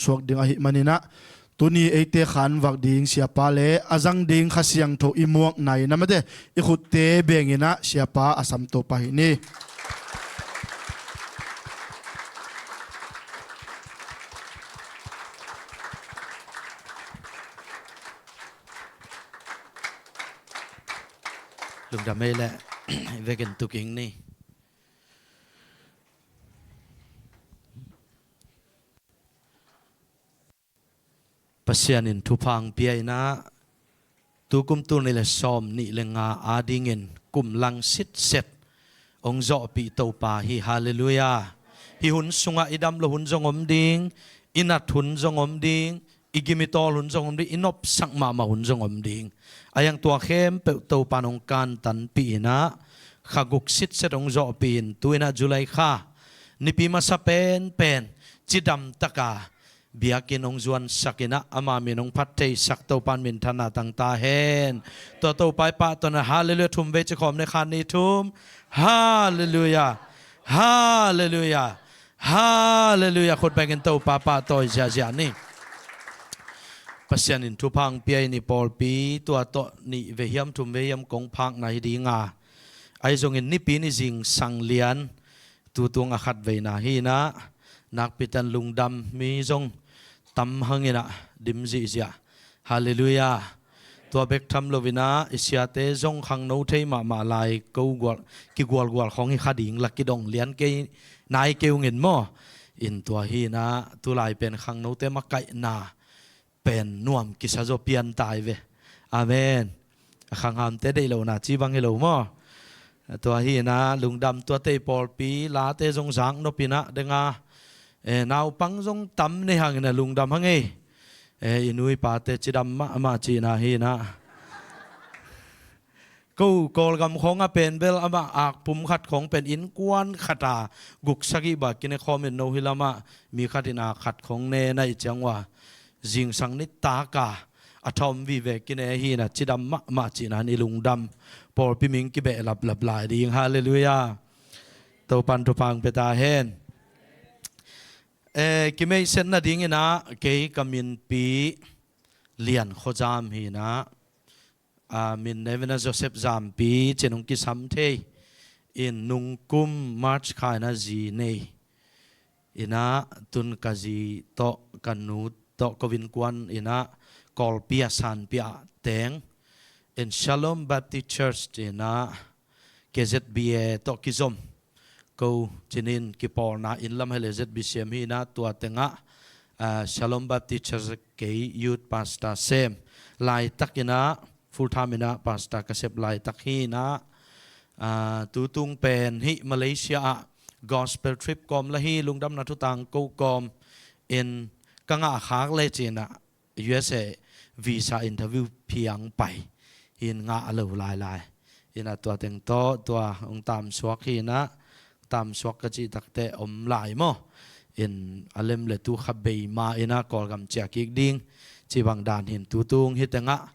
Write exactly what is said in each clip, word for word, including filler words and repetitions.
suak ding ahih maninah, tuni eite khanvak ding siapa le a zang ding Kha Siangtho i muakna in a mate i khutte benginah siapa a sam to pah hi ni. Lungdam ei leh vekin tuking ni. Pasian in thupha hong pia inah, tukum tul nih le sawm nih le nga adingin kum lang sitset hong zawhpih Topa hi. Halleluiah. Hih hun sungah i dam lo hun zong om ding, i nat hun zong om ding, i gim i tawl hun zong om ding, i nopsak mahmah hun zong om ding. A hiang tua khempeuh Topa in hong kantanpih inah, kha guk sitset hong zawhpih in, tu inah July kha nipi masa penpen cidam taka biakinn hong zuansak inah, ama min hong phat theisak Topa in minthanna tang ta hen. Tua Topa i pahtawiin halleluiah thum vei ci khawm ni, khat, nih, thum. Halleluiah. Halleluiah. Halleluiah. Khut bengin Topa pahtawi ziahziah ni. Pasian in thupha hong pia in i pawlpi tua tawh nih vei hiam thum vei hiam kong phakna hi dinga, ahi zongin nipi ni zingsang lian tutung a khatveina hi inah, nakpi tan lungdam mi zong tam hang inah dim zihziah. Halleluiah. Tua bek tham lo inah i siate zong khangno thei mahmah lai, ko gual, kigualgual khawng hi kha ding la kidong lian kei nai kei ung in maw. In tua hi inah tulai pen khangnote makaihna pen nuam kisa zaw pian tai ve. Amen. A khanghamte deih lohna ci bang hi lo maw. Tua hi inah lungdam, tuate i pawlpi late zong zak nop inah denga, eh, naupang zong tam nei hang inah lungdam hang ei. Eh, i nu i pate cidam mahmah cihna hi inah. Ko Kawlgam khawng a pen bel amah akpum khat khawng pen innkuan khata guk sagih bang kine khawm in, no hi lamah mi khat in ak khat khawng ne na ih ciang uh a, zingsang nitak a a tha om vive kine hi inah cidam mahmah cihna in i lungdam. Pawlpi ming kibeh laplap lai ding. Halleluiah. Topa in thupha hong pia ta hen. Eh, kimeihsetna ding inah kei ka minpi Lian Khua Zam hi inah, a min Nevena Joseph Zampi ci-in hong kisam thei in, nungkum March kha inah zi nei inah, tun ka zi tawh ka nu tawh ko innkuan inah Kawlpi ah Sanpi ah teng in, Shalom Baptist Church ci inah K Z B A tawh kizom ko ci-in kipawlna inn lam hi leh Z B C M hi inah tua tengah, ah, Shalom Baptist Church kei youth pastor sem laitak inah, full time inah pastor ka sep laitak hi inah, ah, tutung pen hih Malaysia ah gospel trip kawm la hi, lungdamna thu tangko kawm in ka ngah khak le ci inah U S A visa interview phiang pai hi in, ngah a lo lailai. Inah tua teng tawh tua hong tamsuak hi inah, tamsuak ka cih takteh om lai maw. In a lem le tu kha bei ma inah Kawlgam ciah kik ding ci bang dan hi in, tutung hi tengah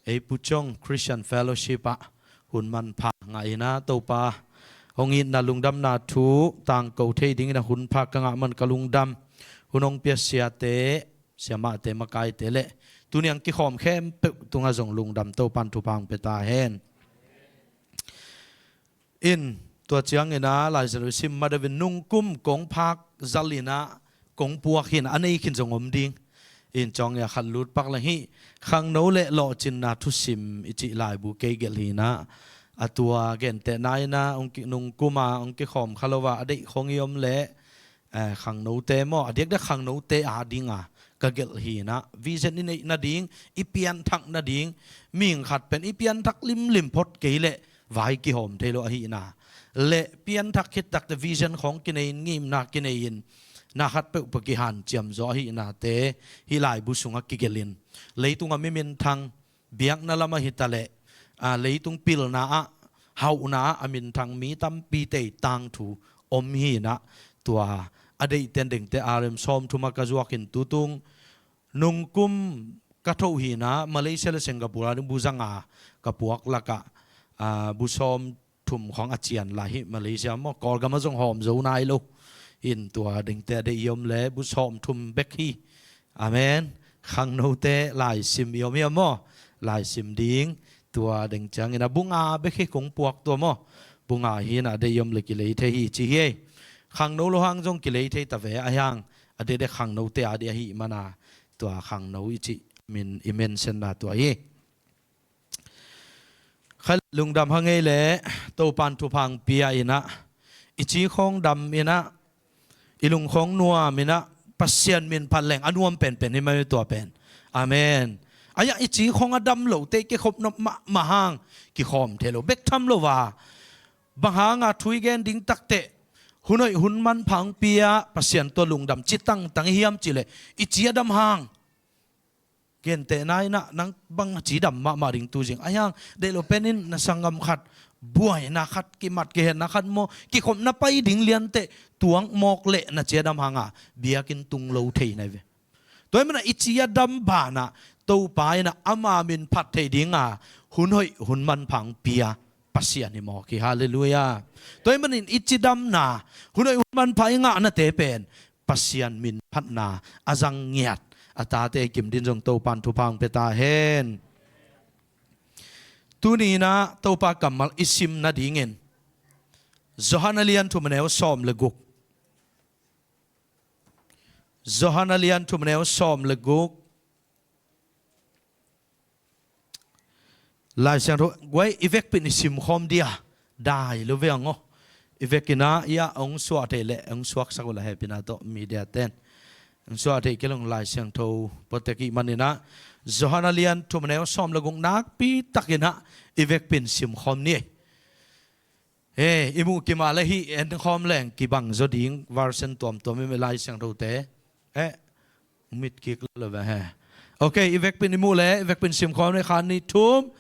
ei Pu Cong Christian Fellowship ah hun manpha ngah inah Topa hong itna lungdamna thu tangko thei ding inah hun pha ka ngah man ka lungdam. Hun hong pia siate, siamahte, makaite le tuni a hong kikhawm khempeuh tungah zong lungdam, Topa in thupha hong pia ta hen. In tua ciang inah Lai Siangtho i sim ma deuh in, nungkum kong phak zal inah kong puak hi inah a nei khin zong om ding. In cawng inah khat lut pak leng hih khangno le lawhcinna thusim i cih laibu kei gelh hi inah, a tua gentehna inah hong ki, nungkum a hong kikhawm kha lo a a deih khawng i om leh, eh, khangnote maw, a diakdiak khangnote adinga ka gelh hi inah, vision i neih nading, i pianthak nading, mihing khat pen i pianthak limlim phot kei leh vai kihawm thei lo ahihna le pianthak khit takteh vision khawng kinei in, ngimna kinei in, na khatpeuh peuh kihanciam zaw ahihnate hih laibu sungah kigelh in, leitungah mi minthang biakna lamah hi ta leh, aa, leitung pilna ah, hauhna ah a minthang mi tampi tei tangthu om hi inah, tua a deihte, a dengte R M sawmthum ah ka zuak in, tutung nungkum ka thoh hi inah Malaysia le Singapore ah ding bu zanga ka puak lakah, aa, bu sawm thum khawng a cian lai hi. Malaysia maw, Kawlgam ah zong hawm zo nai lo. In tua dengte a deih i om leh bu sawmthum bek hi. Amen. Khangnote laisim i om hiam maw? Laisim ding. Tua deng ciangin a bu nga bek hi kong puak tua maw? Bu nga hi-in a deih i om le kilei thei hi ci hi. Khangno lo hang zong kilei thei ta ve a hiang. A dede khangnote a dih ahih mana tua khangno i cih min i mention na tua hi. Kha lungdam hang ei le Topan thupha hong pia in a, i ci khawng dam in a, i lung khawng nuam in a, Pasian min phat leng a nuam penpen hi mah hi tua pen. Amen. A ya i ci khawng a dam lote kikhop nop mahmah hang kikhawm thei lo bek tham lo a. Bang hanga thu i gen ding takteh hun hoih hun manpha hong pia Pasian tua lungdam ci tangtang i hiam cih leh i ci a dam hang. Gentehna in a nang bang ci dam mahmah ding tu zing a hiang, deih lo pen in na sanggam khat buaina khat, kimat kihetna khat maw, kikhopna pai ding lianteh tuang mawk leh na ci a dam hanga biakinn tung lo thei na hi ve. Tua hi mana i ci a dam banah Topa in a ama min phat thei dinga hun hoih hun manpha hong pia Pasian hi mawk hi. Halleluiah. Tua hi manin i ci damna, hun hoih hun manpha i ngahnate pen Pasian min phatna a zang ngiat a tate kim din zong Topan thupha hong pia ta hen. Tuni in a Topa kammal i sim nadingin Johan a lian thum a neu sawm le guk. Johan a lian thum a neu sawm le guk. Lai Siangtho guai i vekpin i simkhawm dia dai lo ve ang aw. I vek in a ia hong suah theih leh hong suaksak uh la hehpihna tawh media ten. Hong suah theih kei lo Lai Siangtho pawtek i hih manin a Johan a lian thum a neu sawm le guk nakpi takin a i vekpin simkhawm ni. He, i muh kimah le hih en khawm leng kibang zaw ding version tuamtuam i meh Lai Siangthote. Eh, mit kik lo ve he. Ok, i vekpin i muh le i vekpin simkhawm le khan ni thum.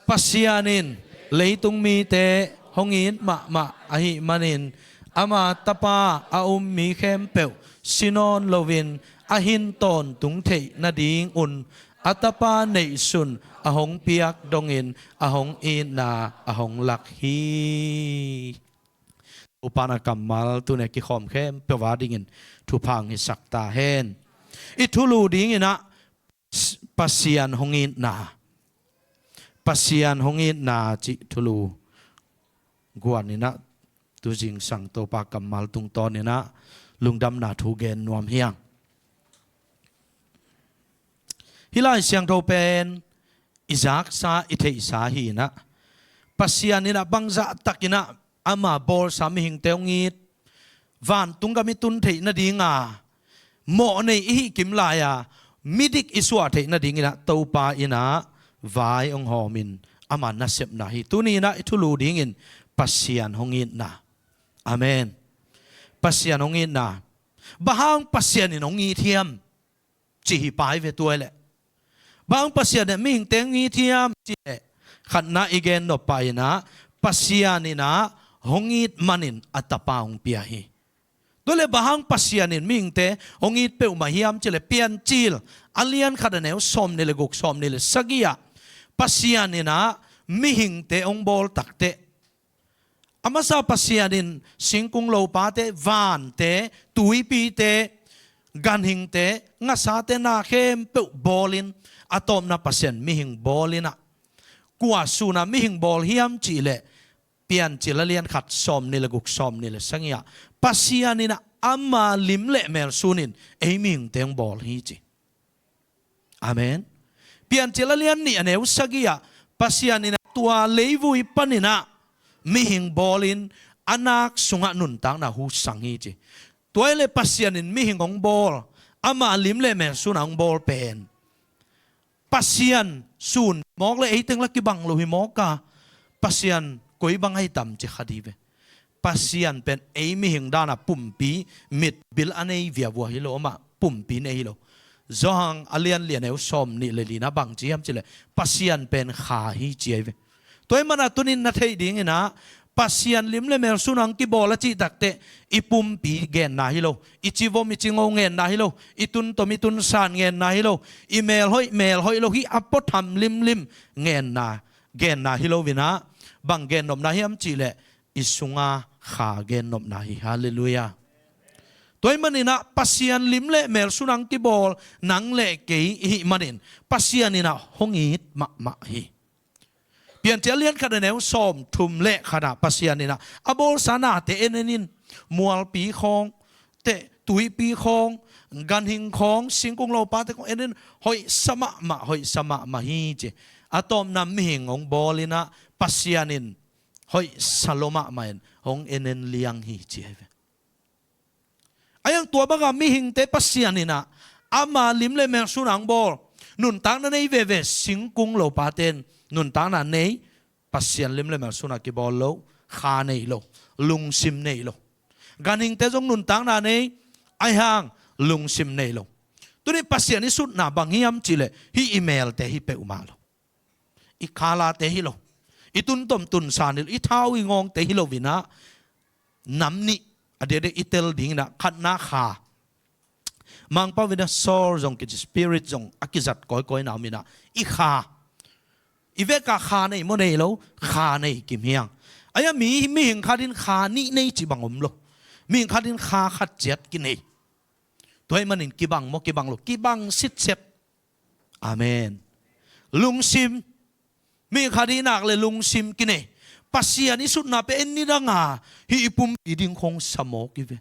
Pasian in leitung mite hong it mahmah ahih manin ama Tapa a um mi khempeuh si nawn loin a hin tawntung theih nadingun a Tapa neihsun a hong piak dongin a hong itna a hong lak hi. Topa na kammal tuni a kikhawm khempeuh a dingin thupha hong hisak ta hen. I thulu dingin a Pasian hong itna, Pasian hong itna cih thulu guan in a tu zingsang Topa kammal tungtawn in a lungdamna thu gen nuam hi ang. Hih Lai Siangtho pen i zaksa i theihsa hi in a Pasian in a bangzah takin a ama bawlsa mihingte hong it, vantung gam i tun theih nadinga mawhnei i hih kim lai-a midik i suah theih nadingin a Topa in a vai hong hawmin ama nasepna hi. Tuni in a i thulu dingin Pasian hong itna. Amen. Pasian hong itna. Bang hang Pasian in hong it hiam? Ci hi pai ve tua leh. Bang hang Pasian in mihingte hong it hiam? Ci leh khatna i gen nop pah in a Pasian in a hong it manin a Tapa hong pia hi. Tua leh bang hang Pasian in mihingte hong it peuhmah hiam ci leh Piancil a lian khat a neu sawm nih le guk sawm nih le sagih ah Pasian in a mihingte hong bawl takteh a masa Pasian in singkung lopate, vante, tuipite, ganhingte, ngasate na khempeuh bawlin a tawpna Pasian mihing bawlin a kua suna mihing bawl hiam ci leh Piancil a lian khat sawm nih le guk sawm nih le sagih ah Pasian in a ama lim le mel sunin ei mihingte hong bawl hi ci. Amen. Piancil a lian nih a neu sagih ah Pasian in a tua leivui panin a mihing bawlin a nak sungah nuntakna hong sang hi ci. Tua hi leh Pasian in mihing hong bawl, ama lim le mel suna hong bawl pen Pasian sun mawk le ei teng la kibang lo hi mawk a, Pasian koi bang ahi tam ci kha di ve. Pasian pen ei mihing dana pumpi mit bil a nei viavua hi lo, amah pumpi nei hi lo. Johan a lian li a neu sawm nih le lina bang ci hiam ci leh Pasian pen kha hi ci ahi ve. Tua hi mana tunin na theih dingin a Pasian lim le mel suna hong kibawl a cih takteh i pumpi genna hi lo, i civom i cingo ngenna hi lo, i tuntom i tunsan ngenna hi lo, i melhoih melhoih lo hi a puatham limlim ngenna genna hi lo in a bang gennopna hiam ci leh i sunga kha gennopna hi. Halleluiah. Tua ahih maninah Pasian lim le mel sunah kibawl nang le kei i hih manin Pasian inah hong it mahmah hi. Piancil a lian khat a neu sawmthum le khatah Pasian inah a bawlsa nate en en in, mualpi khawng, teh tuipi khawng, ganhing khawng, singkung lopate khawng en en, hoihsa mahmah, hoihsa mahmah hi ci. A tawpna mihing hong bawl inah Pasian in hoihsa lua mahmah in hong en en liang hi ci hi ve. A hiang tua bangah mihingte Pasian inah ama lim le mel sunah hong bawl. Nuntakna nei veve singkung lopate in nuntakna nei, Pasian lim le mel sunah kibawl lo, kha nei lo, lungsim nei lo. Ganhingte zong nuntakna nei, a hiang lungsim nei lo. Tuni Pasian i sutna bang hiam cihleh hih i melte hi peuhmah lo. I khalate hi lo, i tuntom tunsan hi lo, i thau i ngawngte hi lo inah nam nih a diakdiak i tel ding inah khatna kha. Mangpau inah soul zong kici, spirit zong a kizat kawikawi na om inah i kha. I vekah kha nei maw nei lo, kha nei kim hiang. A hiang mi, mihing khat in kha nih nei ci bang om lo. Mihing khat in kha khat ciat kinei. Tua ahih manin kibang maw kibang lo, kibang sitsep. Amen. Lungsim. Mihing khat i nak le lungsim kinei. Pasian i sutna pen en ni danga hih i pumpi ding khawng sa mawk hi ve.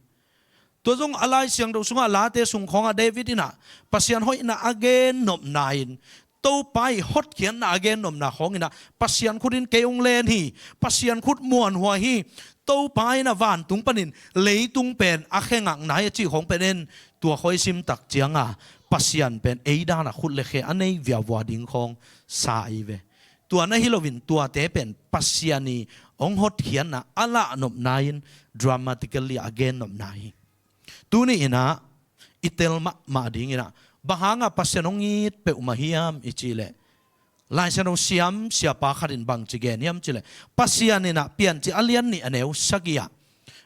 Tua zong a Lai Siangtho sungah Late sung khawngah David inah Pasian hoihna a gennopna in, Topa i hotkhiatna a gennopna khawng inah Pasian khut in kei hong len hi, Pasian khut muanhuai hi. Topa inah vantung panin leitung pen a khe ngakna hi a cih khawng pen en, tua khawi sim tak cianga Pasian pen ei danah khut le khe a nei viavua ding khawng sa hi ve. Tua na hi loin tuate pen Pasian i hong hotkhiatna a lahnopna in dramatically a gennopna hi. Tuni inah i tel mahmah ding inah bang hangah Pasian hong it peuhmah hiam i cihleh, Lai Siangtho siam siapa khat in bangci gen hiam cihleh, Pasian inah Piancil a lian nih a neu sagih ah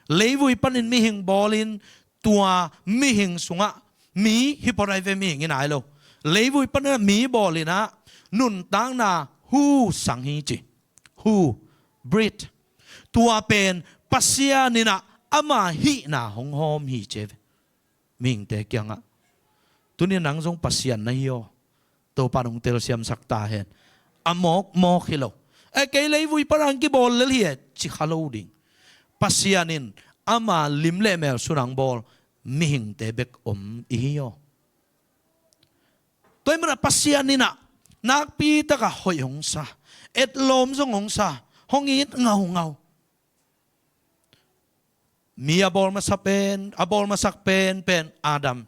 leivui panin mihing bawlin tua mihing sungah mi hi phot ahi ve, mihing inah hi lo. Leivui panin mi bawl inah nuntakna hu sang hi ci. Hu, breath. Tua pen Pasian inah ama hihna hong hawm hi ci hi ve. Mihingte kiangah, tuni nang zong Pasian na hi aw. Topa in hong telsiamsak ta hen. A mawkmawk hi lo. E, kei leivui pan hong kibawl lel hi e, ci kha lo ding. Pasian in ama lim le mel sunah hong bawl mihingte bek om i hi aw. Tua ahih manin Pasian inah nakpi takah hoih hong sa, etlawm zong hong sa, hong it ngaungau. Mi a bawl masa pen, a bawl masak penpen Adam.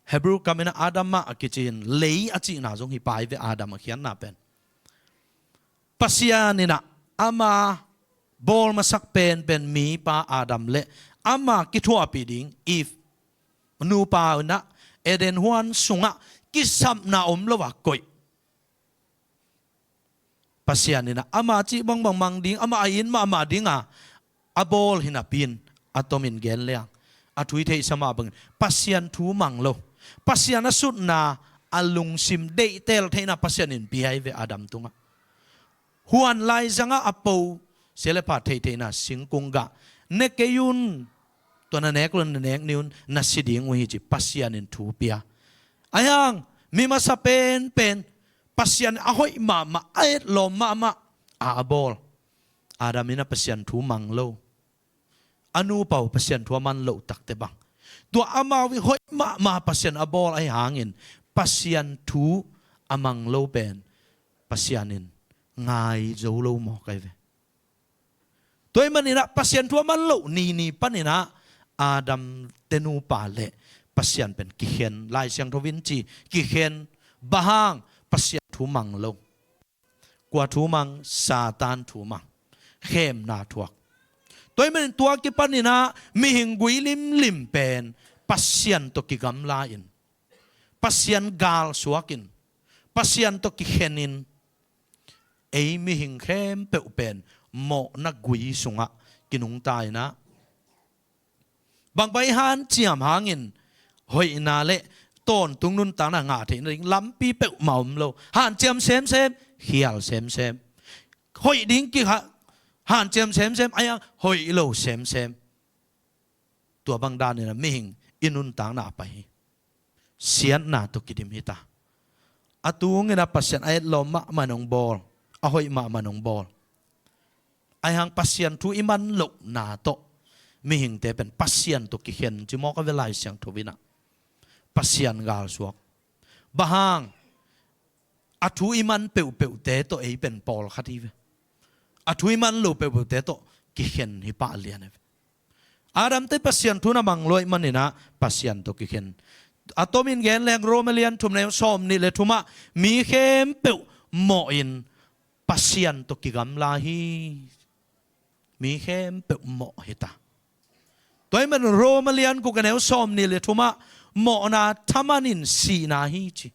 Hebrew kam inah Adam mah a kici in lei a cihna zong hi pah hi ve, Adam a khiatna pen. Pasian inah ama bawl masak penpen mipa Adam le ama kithuahpih ding Eve nupa inah Eden huan sungah kisapna om lo a koih. Pasian inah ama cih bangbang mang ding, ama a it mahmah dinga a bawl hi napi in a tomin gen leng, a thu i theihsa mah bangin Pasian thu mang lo, Pasian a sutna, a lungsim deihtel theihna Pasian in pia hi ve Adam tungah. Huan laizangah a po, sia le pha theihtheihna singkung gah ne kei un, tua na nek lo na nek ni un, na si ding uh hi ci Pasian in thu pia. A hiang mi masa penpen Pasian a hoih mahmah, a etlawm mahmah a, a bawl Adam inah Pasian thu mang lo. A nupa uh Pasian thu a man loh takte bang, tua amau i hoih mahmah Pasian a bawl ahi hangin Pasian thu a mang lo pen Pasian in ngai zo lo mawk ahi ve. Tua ahih maninah Pasian thu a man loh nini paninah Adam te nupa le Pasian pen kikhen, Lai Siangtho in ci, kikhen. Bang hang? Pasian thu mang lo. Kua thu mang? Satan thu mang. Khemna thuak. Tua ahih manin tua kipaninah mihing gui limlim pen Pasian tawh kigamla in, Pasian galsuak in, Pasian tawh kikhen in, ei mihing khempeuh pen mawhna gui sungah kinungta inah, bangbai hanciam hangin hoihna le tawntung nuntakna ngah theihna ding lampi peuhmah om lo. Hanciam semsem, khial semsem. Hoih ding kikha, hanciam semsem, a hiang hoih lo semsem. Tua bang danin a mihing i nuntakna a pai hi. Siatna tawh kidim hi ta. A tungin a Pasian a etlawm mahmah in hong bawl, a hoih mahmah in hong bawl. Ahi hang Pasian thu i man lohna tawh mihingte pen Pasian tawh kikhen ci mawk a ve Lai Siangtho in ah. Pasian galsuak. Bang hang, a thu i man peuhpeuhte tawh ei pen pawlkhat hi ve. A thu i man lo peuhpeuhte tawh kikhen hi pah lian hi ve. Adamte Pasian thu na mang lua ahih manin ah Pasian tawh kikhen. A tomin gen leng Roma lian thum neu sawm nih le thum ah mi khempeuh mawh in Pasian tawh kigamla hi. Mi khempeuh mawh hi ta. Tua ahih manin Roma lian guk a neu sawm nih le thum ah mawhna thaman in sihna hi ci.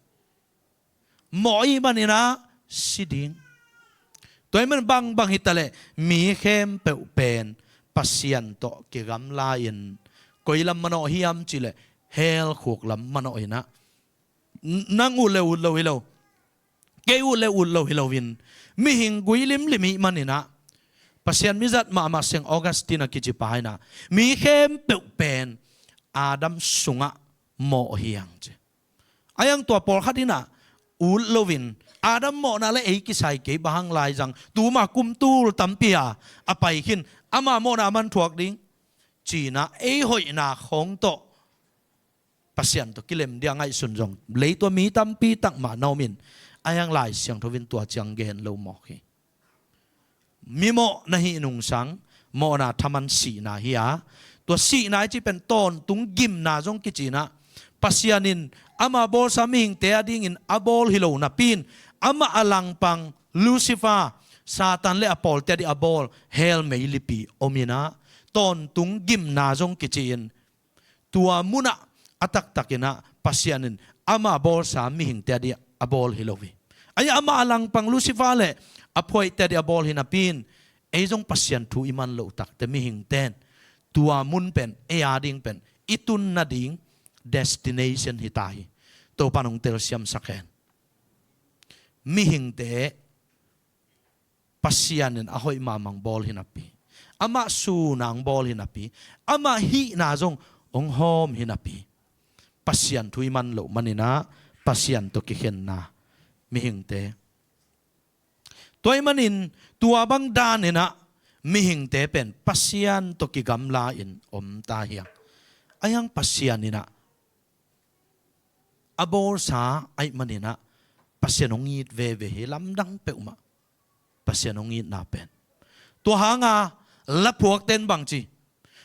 Mawh ahih manin ah si ding. Tua ahih manin bangbang hi ta leh mi khempeuh pen Pasian tawh kigamla in koi lam manawh hiam cih leh hell khuk lam manawh in ah. N-, nang ut le ut lo hi lo. Kei ut le ut lo hi loin mihing gui limlim ahih manin ah Pasian mizat mahmah Saint Augustine a kici pa in ah mi khempeuh pen Adam sungah mawh hi hang ci. Ahi hang tua pawlkhat in ah ut loin Adam mawhna le ei kisai kei bang hang lai zang tuma kum tul tampi a a pai khin ama mawhna a man thuak ding ci-in ah ei hoihna khawng tawh Pasian tawh kilem dia ngaihsun zong leitung mi tampi tak mah na om in ahi hang Lai Siangtho in tua ciang gen lo mawk hi. Mimawh na hih nungsang mawhna thaman sihna hi a, tua sihna i cih pen tawntung gimna zong kici in ah Pasian in ama bawlsa mihingte a dingin a bawl hi lo napi in amah a langpang Lucifer, Satan le a pawlte a ding a bawl hell meilipi om in ah tawntung gimna zong kici in tua munah a taktak in ah Pasian in ama bawlsa mihingte a ding a bawl hi lo hi. Ahi amah a langpang Lucifer le a phuaihte a ding a bawl hi napi in ei zong Pasian thu i man loh takteh mihingte in tua mun pen ei a ding pen i tun nading destination hi ta hi. Topa'n hong telsiamsak hen. Mihingte Pasian in a hoih mahmah hong bawl hi napi, amah sun a hong bawl hi napi, amah hihna zong hong hawm hi napi, Pasian thu i man loh manin ah Pasian tawh kikhenna mihingte. Tua ahih manin tua bang danin ah mihingte pen Pasian tawh kigamla in om ta hi hang. Ahi hang Pasian in ah a bawlsa ahih manin ah Pasian hong it veve hi lamdang peuhmah. Pasian hong itna pen. Tua hanga laphuakte in bang ci?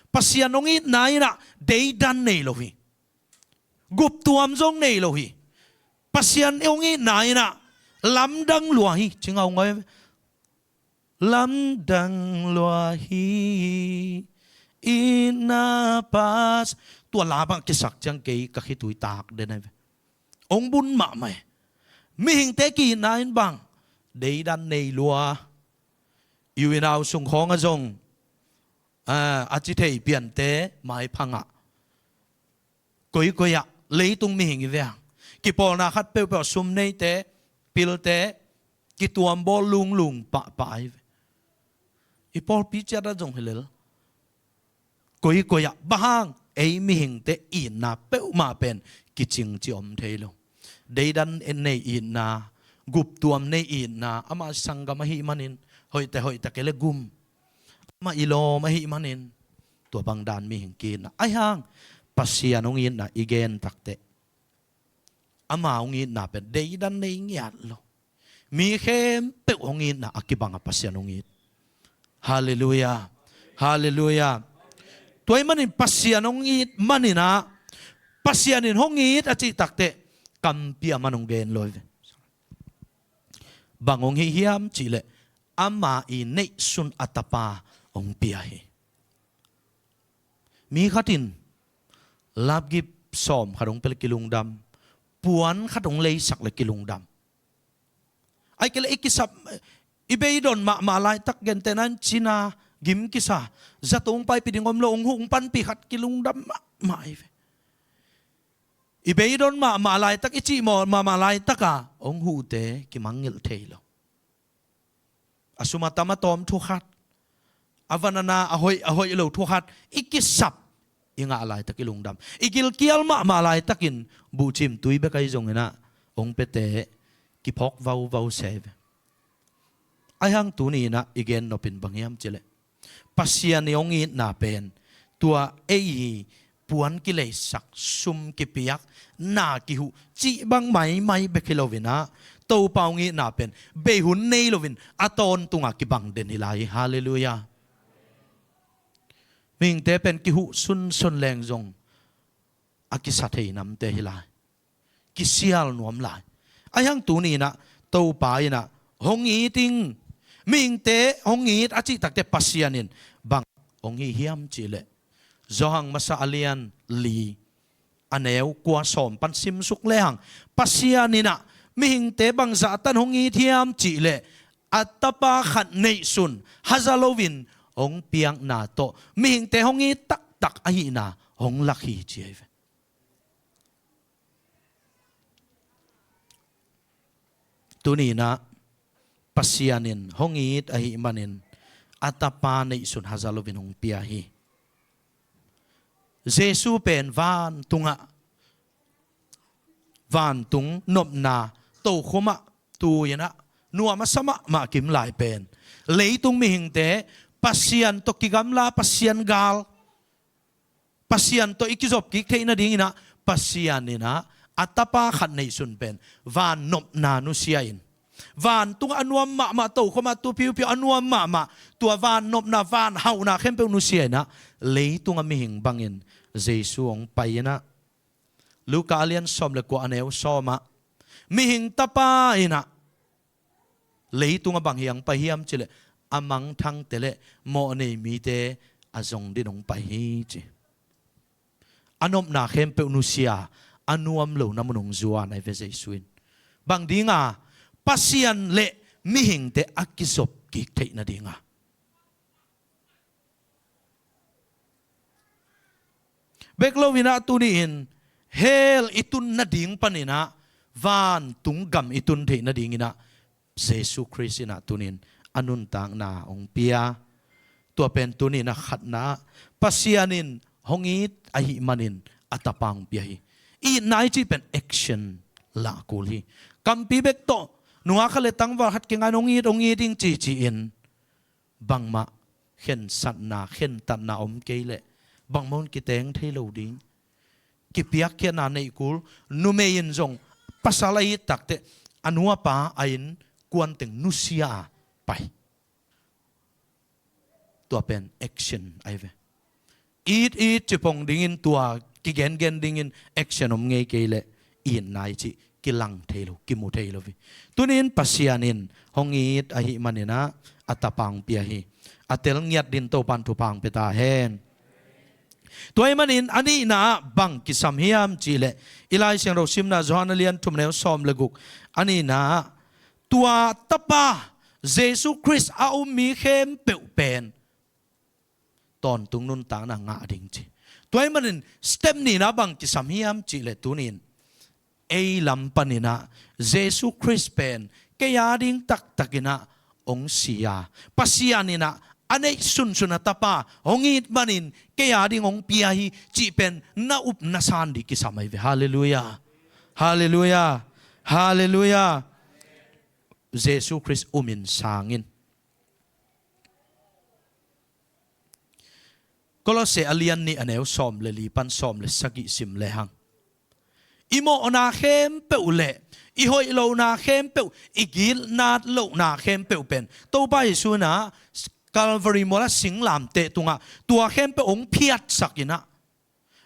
Pasian hong itna in ah deidan nei lo hi. Guptuam zong nei lo hi. Pasian hong itna in ah lamdang lua hi. Ci ngaungau. Lamdang lua hi. Itna pas. Tua la bang kisak ciang kei ka khitui tak den ahi ve. Hong bun mahmah hi. Mihingte ki-itna in bang deidan nei lua. U N au sung khawng ah zong a, a ci thei piante maiphang ah koikoi ah leitung mihing i ve hang. Kipawlna khat peuhpeuh ah sum neite, pilte, kituam bawl lunglung pahpah ahi ve. I pawlpi ciat ah zong hi lel. Koikoi ah bang hang ei mihingte itna peuhmah pen kicing ci om thei lo. Deidan nei itna, guptuam nei itna, amah sanggam ahih manin, hoihte hoihte kei le gum. Amah i lawm ahih manin, tua bang dan mihing ki-itna. Ahi hang Pasian hong itna i gen takteh ama hong itna pen deidan nei ngiat lo. Mi khempeuh hong itna a kibang a Pasian hong it. Halleluiah. Halleluiah. Tua ahih manin Pasian hong it manin ah Pasian in hong it a cih takteh kampi a man hong gen lo hi ve. Bang hong hih hiam cih leh ama i neihsun a tapa hong pia hi. Mi khat in lapgip sawm khat hong pia le kilungdam, puan khat hong leisak le kilungdam. Ahih kei leh i kisap, i beidon mahmah laitak gentehna in cina gim kisa, zato hong paipih ding om lo, hong huh hong panpih khat kilungdam mahmah ahi ve. I beidon mahmah laitak, i cihmawh mahmah laitak a hong huhte kimangngilh thei lo. A sum a tam a tawm thu khat, a van a na a hoih a hoih lo thu khat i kisap, i ngah laitak i lungdam. I gilkial mahmah laitakin buhcim tui bek ahi zongin ah hong piate kiphawk vauvau sia hi ve. Ahi hang tuni-in ah i gen nopin bang hiam cih leh, Pasian i hong itna pen tua ei i puan kileisak, sum kipiak, na kihuh cih bang maimai bek hi loin ah, Topa hong itna pen bei hun nei loin a tawntungah kibang den hi lai hi. Halleluiah. Mihingte pen kihuh sunsun leng zong a kisa thei namte hi lai, kisial nuam lai. Ahi hang tuni-in ah Topa in ah hong it ing, mihingte hong it a cih takteh Pasian in bang hong hi hiam cih leh, Johan Masa a lian li, a neu kua sawm pan simsuk lehang, Pasian in ah mihingte bangzah tan hong it hiam cih leh, a Tapa khat neihsun haza loin hong piakna tawh mihingte hong it taktak ahihna hong lak hi, ci ahi ve. Tuni-in ah Pasian in hong it ahih manin a Tapa neihsun haza loin hong pia hi. Jesu pen vantungah, vantung nopna tokhomah tu-in ah nuam a sa mahmah kim lai pen, leitung mihingte Pasian tawh kigamla, Pasian gal, Pasian tawh i kizop kik theih nadingin ah, Pasian in ah a Tapa khat neihsun pen van nopna nusia in, vantung a nuam mahmah, tokhomah tu phiuphiu a nuam mahmah, tua van nopna, van hauhna khempeuh nusia in ah, leitung a mihing bangin Jesu hong pai in ah, Luka a lian sawm le kua, a neu sawm ah, mihing Tapa in ah leitung a bang hi hong pai hiam cih leh, a mangthangte le mawhnei mite a zong dingin hong pai hi, ci. A nopna khempeuh nusia, a nuam lohna mun hong zuan ahi ve Jesu in. Bang dinga? Pasian le mihingte a kizop kik theih nadinga. Bek loin ah tuni-in hell i tun nading panin ah, vantung gam i tun theih nadingin ah, Jesu Khrist in ah tuni-in a nuntakna hong pia. Tua pen tuni-in ah khatna ah, Pasian in hong it ahih manin a Tapa hong pia hi. Itna i cih pen action lah kul hi. Kampi bek tawh, nungak khat le tangval khat kingai-in hong it, hong it ding ci, ci-in bangmah khensatna, khentatna om kei leh bangmah hun kiteng thei lo ding. Kipiakkhiatna neih kul, numei in zong pasal a it takteh a nu a pa a innkuan teng nusia a pai. Tua pen action ahi ve. It, it ci pong dingin, tua kigengen dingin action om ngei kei leh itna i cih kilang thei lo, kimu thei lo hi. Tuni-in Pasian in hong it ahih manin ah a Tapa hong pia hi. A tel ngiat dingin Topa'n thupha hong pia ta hen. Tua ahih manin a nihna ah bang kisam hiam cih leh, i Lai Siangtho simna Johan a lian thum, neu sawm le guk, a nihna ah tua Tapa Jesu Khrist a um mi khempeuh pen tawntung nuntakna ngah ding, ci. Tua ahih manin step nihna bang kisam hiam cih leh, tuni-in ei lam panin ah Jesu Khrist pen kei a ding taktakin ah hong si a, Pasian in ah a neih sunsun a Tapa hong it manin kei a ding hong pia hi, cih pen na up na san ding kisam ahi ve. Halleluiah. Halleluiah. Halleluiah. Jesu Khrist um in, sang in. Kolose a lian nih, a neu sawm le li pan sawm le sagih sim lehang, i mawhna khempeuh le i hoih lohna khempeuh, i gitnat lohna khempeuh pen Topa Jesu in ah Calvary mual a singlamteh tungah tua khempeuh hong phiatsak in ah,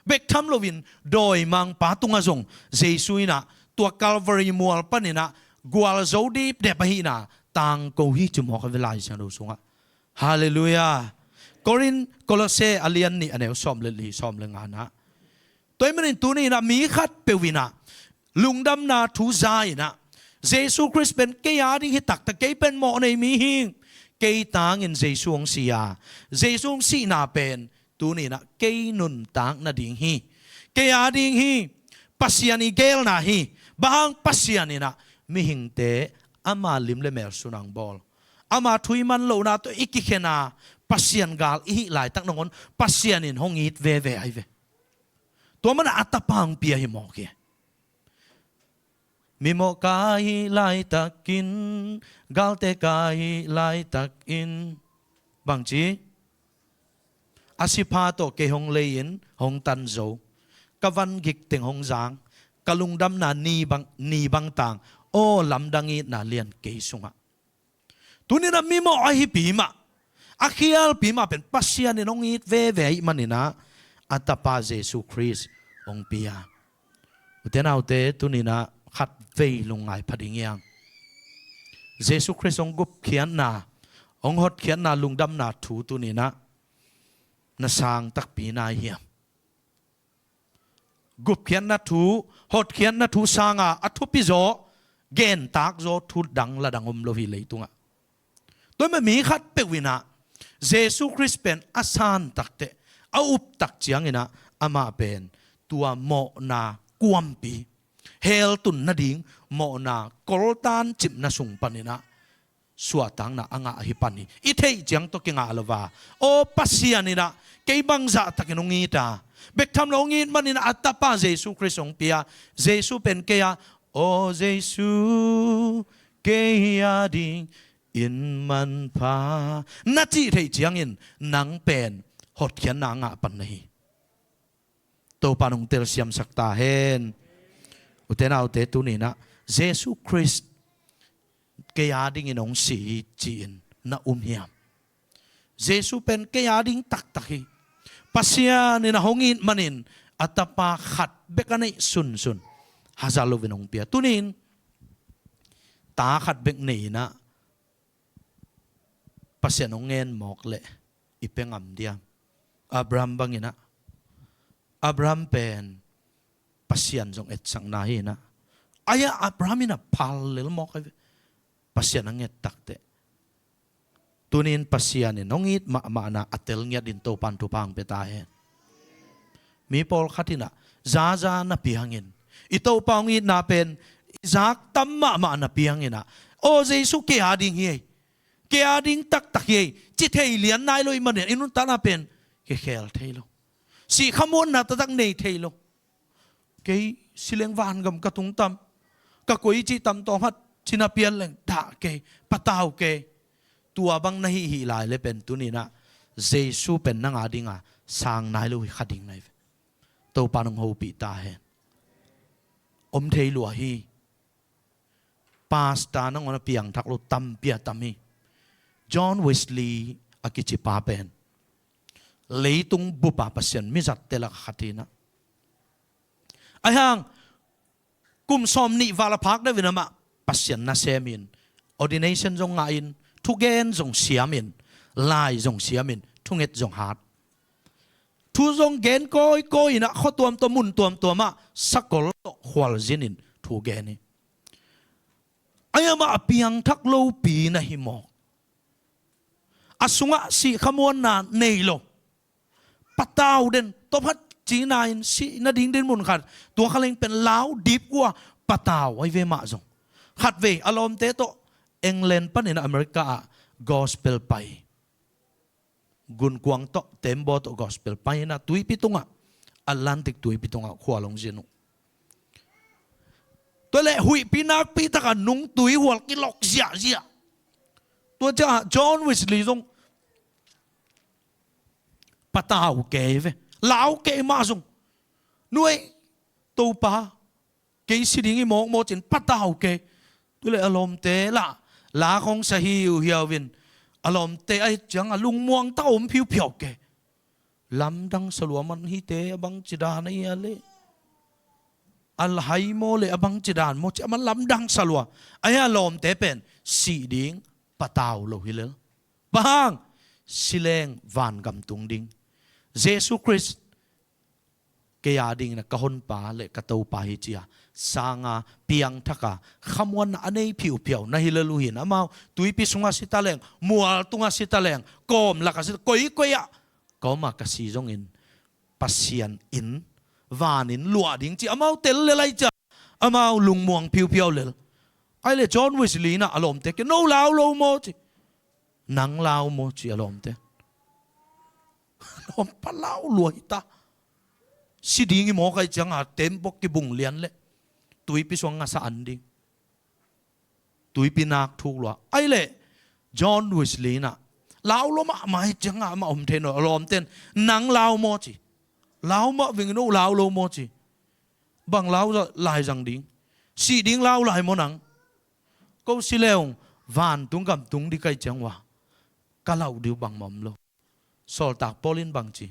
bek tham loin dawimangpa tungah zong Jesu in ah tua Calvary mual panin ah gualzo dipdep ahihna tangko hi, ci mawk a ve Lai Siangtho sungah. Halleluiah. Korin, Kolose a lian nih, a neu sawm le li, sawm le nga-na. Tua ahih manin tuni-in ah mi khatpeuh in ah lungdamna thu za in ah, Jesu Khrist pen kei a ding hi taktak, kei pen mawhnei mi hi ing, kei tangin Jesu hong si a, Jesu hong sihna pen tuni-in ah kei nuntak nading hi, kei a ding hi, Pasian i geelna hi. Bang hang? Pasian in ah mihingte ama lim le mel sungah hong bawl, ama thu i man lohna tawh i kikhen a, Pasian gal i hih laitak nangawn Pasian in hong it veve ahi ve. Tua mana a tapa hong pia hi mawk hi. Mimawh ka hih laitakin, galte ka hih laitakin, bangci, a sipha tawh kei hong lei-in hong tan zo, ka van gik teng hong zang, ka lungdamna ni bang, ni bang tang, aw lamdang itna lian kei sungah. Tuninah mimawh ahi pi mah, a khialpi mah pen Pasian in hong it veve ahih maninah a tapa Jesu Khrist hong pia. Ute naute, tuninah khat vei lungngai pha ding hiang. Jesu Khrist hong gupkhiatna, hong hotkhiatna, lungdamna thu tuninah na sang takpi nai hiam? Gupkhiatna thu, hotkhiatna thu sanga a thupi zaw, gentak zaw thu dang la dang om lo hi leitungah. Tua mah mi khat peuh inah Jesu Khrist pen a san takteh, a up tak cianginah amah pen tua mawhna kuampi, hell tun nading mawhna koltan cipna sung paninah suahtakna a ngah ahi pan hi. I theih ciang tawh kingah lo a, aw Pasian inah kei bangzah takin hong it a, bek tham lo hong it maninah a tapa Jesu Khrist hong pia. Jesu pen kei a, aw Jesu, kei a dingin manpha, na cih theih ciangin nang pen hotkhiatna a ngah pan na hi. Topa nong telsiamsak ta hen. Ute naute, tuninah Jesu Khrist kei a dingin hong si hi ci-in na um hiam? Jesu pen kei a ding taktak hi. Pasian inah hong it manin a tapa khat bek a neih sunsun, haza loin hong pia. Tunin ta khat bek nei inah Pasian hong ngen mawk leh i pia ngam diam? Abraham banginah, Abraham pen Pasian zong etsakna hi inah. Aia Abraham inah phal lel mawk ahi ve. Pasian a nget takteh. Tunin Pasian in hong it mahmahna a tel ngiatin Topan thupha hong pia ta hen. Mi pawlkhat inah zaza na piangin, i Topa hong itna pen i zak tam mahmah na pianginah, aw Jesu kei a ding hi ei, kei a ding taktak hi ei, ci thei lian nai lo ih manin i nuntakna pen kikhel thei lo. Sih khamuanna taktak nei thei lo. Kei sileng vangam ka tung tam, ka koi cih tam tawnghat cina pian leng dah kei, patau kei. Tua bang na hih hih lai le pen tuninah Jesu pen nang a dinga sang nai lo hi kha ding nai ve. Topa nong hopih ta hen. Om thei lua hi. Pastor nangawn a piangthak lo tampi a tam hi. John Wesley a kici pa pen leitung bupa Pasian mizatte lak khat hinah. Ahi hang kum sawm nih val a phak deuhin amah Pasian nasemin, ordination zong ngahin, thugen zong siamin, lai zong siamin, thunget zong hat. Thu zong gen kawikawi inah khuatuam tawh mun tuamtuamah sakol tawh khualzinin thu gen hi. Ahi amah a piangthak lopi na hi mawk. A sungah sih khamuanna nei lo. Patau den, tawphat cina in sih nading din mun khat. Tua khaleng pen lau dip uh a patau ahi ve mah zong. Khatvei a lawmte tawh England panin America ah gospel pai. Gunkuang tawh, tembaw tawh gospel paina tuipi tungah, Atlantic tuipi tungah khual hong zin uh. Tua leh huihpi nakpi takah nungtui hual kilok ziahziah. Tua ciah John Wesley zong patau kei ve, lau kei mah zong. Nuai, Topa, kei si ding hi mawkmawk cin patau kei. Tuleh a lawmte lah la khong sa hiuhiau in a lawmte ahi ciang a lungmuang ta om phiuphiau kei. Lamdang salua man hite a bangci dan ahi a leh a hai maw le a bangci dan maw ci a man lamdang salua. Ahi a lawmte pen sih ding patau lo hi lel. Bang hang sileng vangam tung ding. Jesu Khrist kei a dingin a ka honpa le ka topa hi cia sanga piangthaka khamuanna a nei phiuphiau na hi lel uh hin amau tuipi sungah si taleng, mual tungah si taleng, kawm lakah si, koikoi ah ka oma ka si zongin Pasian in vanin luah ding ci amau tel lel ahi cia amau lungmuang phiuphiau lel. Ahi le John Wesley inah a lawmte ke no lau lo maw ci. Nang lau maw ci a lawmte. Lawmpa lau lua hita. Si ding hi mawk ahih cianga tembok kibung lian leh tuipi suang ngasa an ding. Tuipi nak thuk lua. Ahih leh John Wesley in ah lau lo mahmah hi cianga amah om thei nawn lo. A lawmten, nang lau maw ci. Lau mah vingin, o lau lo maw ci. Bang lau lai zang ding. Sih ding lau lai maw nang. Ko si leung, vantung gam tung ding ka hih ciang ua, ka lau ding uh bangmah om lo. Sawltak Paul in bang ci.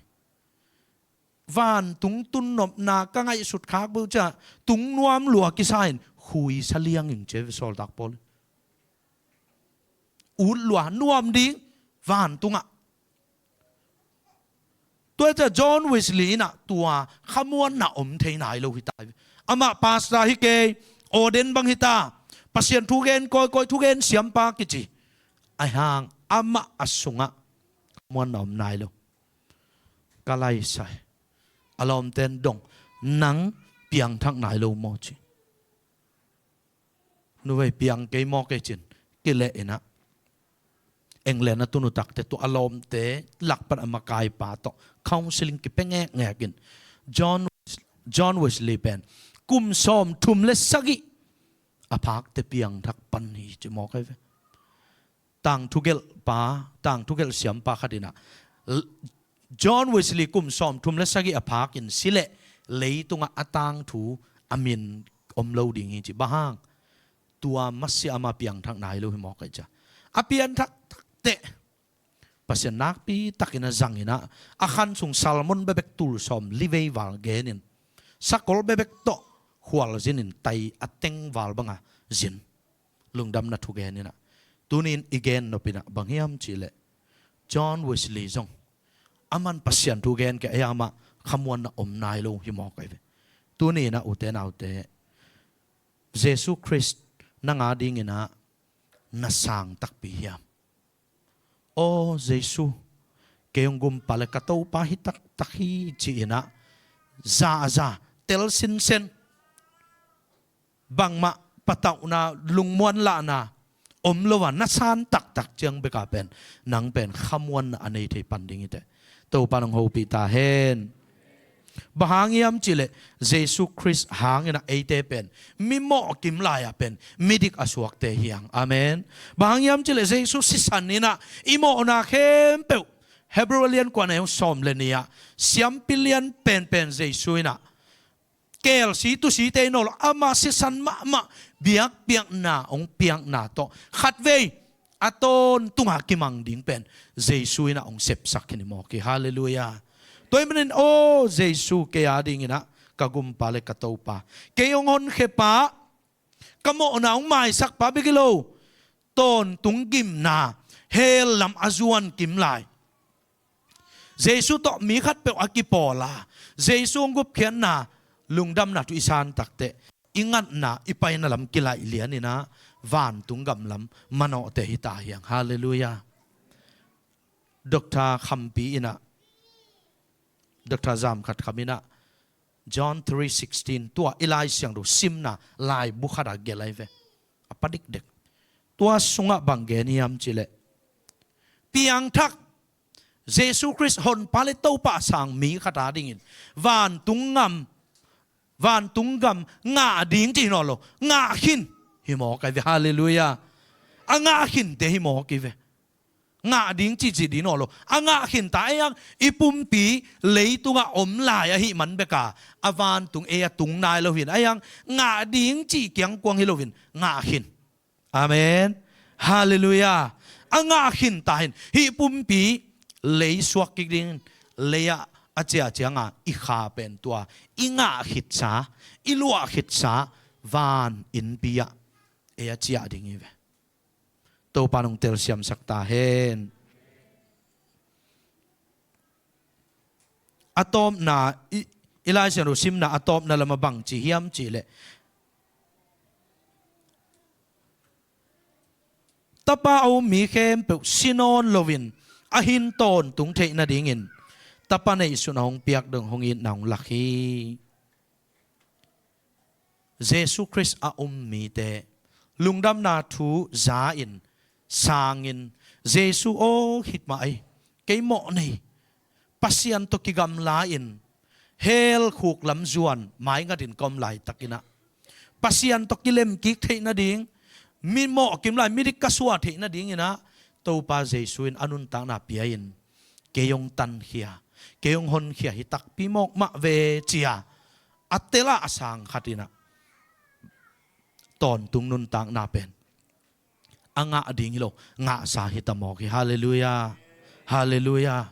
Vantung tunnopna ka ngaihsut khak beuh ciah tung nuam lua kisa in khuisa liang ing ci hi ve Sawltak Paul in. Ut lua nuam ding vantungah. Tua ciah John Wesley in ah tua khamuanna om thei nai lo hi ta hi ve. Amah pastor hi kei, ordain bang hi ta, Pasian thugen kawikawi, thugen siampa kici. Ahih hang amah a sungah khamuanna om nai lo. Ka laisai. A lawmten dong, nang piangthak nai lo maw ci. Nuvei, piang kei maw kei cin. Kileh in ah England a tun uh takte tawh a lawmte lak pan a makaipa tawh counseling kipia ngekngek in John, John Wesley pen kum sawmthum le sagih a phakte piangthak pan hi ci mawk ahi ve. Tangthu gelhpa, tangthu gelh siampa khat in ah, L-, John Wesley kum sawmthum le sagih a phak in si leh leitungah a tangthu a min om lo ding hi ci. Bang hang? Tua masiah amah piangthak nai lo hi mawk ahi ciah. A piangthak takteh Pasian nakpi takin a zang in ah, a khan sung salmon bekbek tul sawmli vei val gen in, sakol bekbek tawh khualzin in, tai a teng val banga zin. Lungdamna thugen in ah. Tuni in i gen nop in ah bang hiam cih leh, John Wesley zong aman Pasian thugen kei a, amah khamuanna om nai lo hi mawk ahi ve. Tuni in ah ute naute, Jesu Khrist nang a dingin ah na sang takpi hiam? Aw Jesu, kei hong gumpa le ka Topa hi taktak hi ci-in ah za a za, tel sinsen, bangmah patauhna, lungmuan lahna om lo a na san taktak ciang bek a pen nang pen khamuanna a nei thei pan ding hi teh. Topa in hong hopih ta hen. Bang hang hiam cih leh Jesu Khrist hangin ah eite pen mi mawh kim lai-ah pen midik a suakte hi hang. Amen. Bang hang hiam cih leh Jesu sisan in ah i mawhna khempeuh, Hebrew a lian kua, a neu sawm le nih ah, siampi lian penpen Jesu in ah, kelsi tusite hi nawn lo, amah sisan mahmah, biakpiakna hong piakna tawh khatvei a tawntunga kimang ding pen Jesu in ah hong sepsak khin hi mawk hi. Halleluiah. Tua ahih manin, aw Jesu, kei a dingin ah ka gumpa le ka Topa, kei hong honkhia pa, ka mawhna hong maisak pa bek hi lo, tawntung gimna, hell lam a zuan kim lai, Jesu tawh mi khatpeuh a kipawl a, Jesu hong gupkhiatna, lungdamna thu i san takteh, i ngatna, i paina lam kilaih lian in ah vantung gam lam manawhte hi ta hi hang. Halleluiah. Doctor Khampi in ah, Doctor Zamkhat Kham in ah, John three sixteen, tua i Lai Siangtho simna laibu khat ah gelh ahi ve. A pa dikdek. Tua sungah bang gen hiam cih leh, piangthak, Jesu Khrist honpa le Topa sang mi khat a dingin vantung gam, vantung gam ngah ding cih hi nawn lo, ngah khin hi mawk ahi ve. Halleluiah. A ngah khinte hi mawk hi ve. Ngah ding cih cih ding nawn lo, a ngah khin ta. Ahih hang i pumpi leitungah om lai ahih man bek a, a vantung ei a tung nai lo hi in, ahih hang ngah ding cih kiangkuang hi lo in, ngah khin. Amen. Halleluiah. A ngah khin ta hi in, hih pumpi lei suak kik ding, lei-ah a ciah cianga i kha pen tua i ngah khitsa, i luah khitsa van innpi ah ei a ciah ding hi ve. Topa in hong telsiamsak ta hen. A tawpna, i, i Lai Siangtho simna a tawpna lamah bang ci hiam cih leh, Tapa a um mi khempeuh si nawn loin a hin tawntung theih nadingin Tapa neihsun a hong piak dong hong itna hong lak hi. Jesu Khrist a um mite lungdamna thu za-in, sangin, Jesu aw, khit mah ei, kei mawh nei, Pasian tawh kigamla-in, hell khuk lam zuan maingatin ka om laitakin ah, Pasian tawh kilemkik theih nading, mi mawhkim lai midik ka suah theih nadingin ah, Topa Jesu in a nuntakna pia-in, kei hong tankhia, kei hong honkhia hi takpi mawk mah ve ci-a a tel a a sang khat in ah, tawntung nuntakna pen a ngah ding hi lo, ngahsa hi ta mawk hi. Halleluiah. Halleluiah.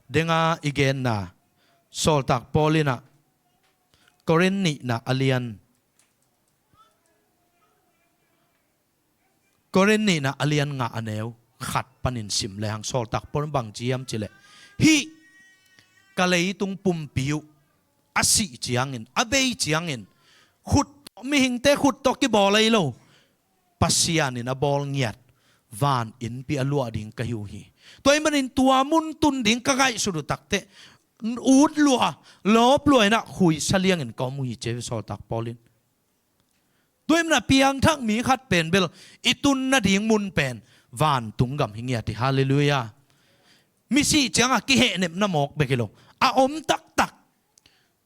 Denga i genna, Sawltak Paul in ah Korin nihna a lian, Korin nihna a lian nga a neu khat panin sim lehang, Sawltak Paul in bang ci hiam cih leh, hih ka leitung pumpi uh a sih ciangin, a bei ciangin, khut tawh, mihingte khut tawh kibawl ahi lo, Pasian in a bawl ngiat van innpi a luah ding ka hi uh hi. Tua ahih manin tua mun tun ding ka ngaihsut uh takteh, ut lua, lawp lua in ah khuisa liangin ka om uh hi ci hi ve Sawltak Paul in. Tua ahih manin a piangthak mi khat pen bel i tun nading mun pen vantung gam hi ngiat hi. Halleluiah. Misi ciangah kihehnepna mawk bek hi lo, a om taktak.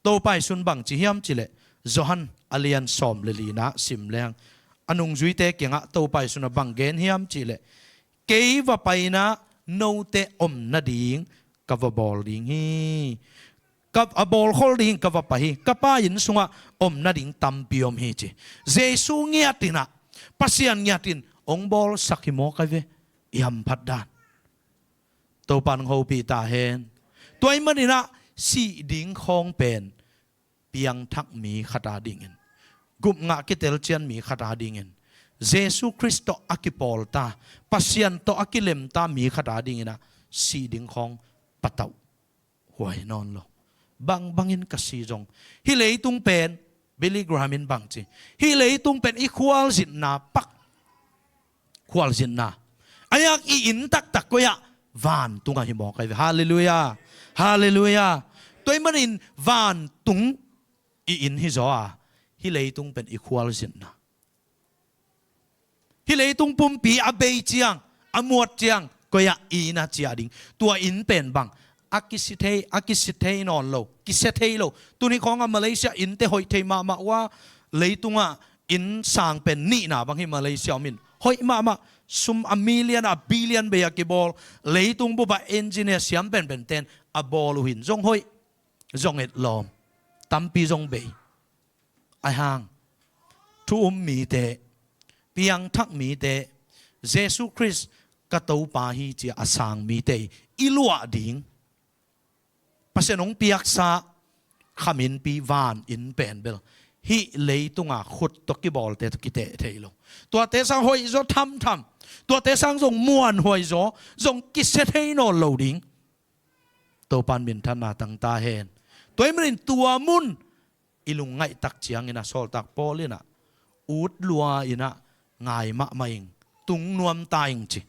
Topa Jesu in bang ci hiam cih leh, Johan a lian sawm le lina sim lehang, a nungzuite kiangah Topa Jesu in a bang gen hiam cih leh, kei va pai in ah note om nading ka va bawl ding hi. Ka, a bawlkhol ding ka va pai hi. Ka Pa inn sungah om nading tampi om hi ci. Jesu ngiat in ah, Pasian ngiat in hong bawlsak hi mawk ahi ve. I hamphat dan. Topa in hong hopih ta hen. Tua ahih manin ah sih ding khawng pen piangthak mi khat a dingin, gupngah kitelcian mi khat a dingin, Jesu Khrist tawh a kipawl ta, Pasian tawh a kilem ta mi khat a dingin ah sih ding khawng patauh huai nawn lo. Bangbangin ka si zong, hih leitung pen, Billy Graham in bang ci, hih leitung pen i khualzinna pak, khualzinna. Ahi hang i inn taktak koi ah? Vantungah hi mawk ahi ve. Halleluiah. Halleluiah. Tua ahih manin vantung i inn hi zaw a, hih leitung pen i khualzinna. Hih leitung pumpi a bei ciang, a muat ciang, koi ah i inn a ciah ding? Tua inn pen bang, a kisi thei, a kisi thei nawn lo, kisia thei lo. Tuni khawng a Malaysia innte hoih thei mahmah uh a, leitungah inn sang pen nihna bang hi Malaysia om in. Hoih mahmah, sum a million a billion bei a kibawl, leitung bup ah engineer siam penpen ten a bawl uh hin zong hoih, zong etlawm, tampi zong bei. Ahi hang thu um mite, piangthak mite, Jesu Khrist ka Topa hi ci-a a sang mite i luah ding, Pasian hong piaksa khaminpi van inn pen bel hih leitunga khut tawh kibawlte tawh kiteh thei lo. Tuate sang hoih zaw thamtham, tuate sang zong muanhuai zaw, zong kisia thei nawn lo ding. Topa in minthanna tang ta hen. Tua ahih manin tua mun i lungngaih tak ciangin ah Sawltak Paul in ah, ut lua in ah ngai mahmah ing, tung nuam ta ing ci.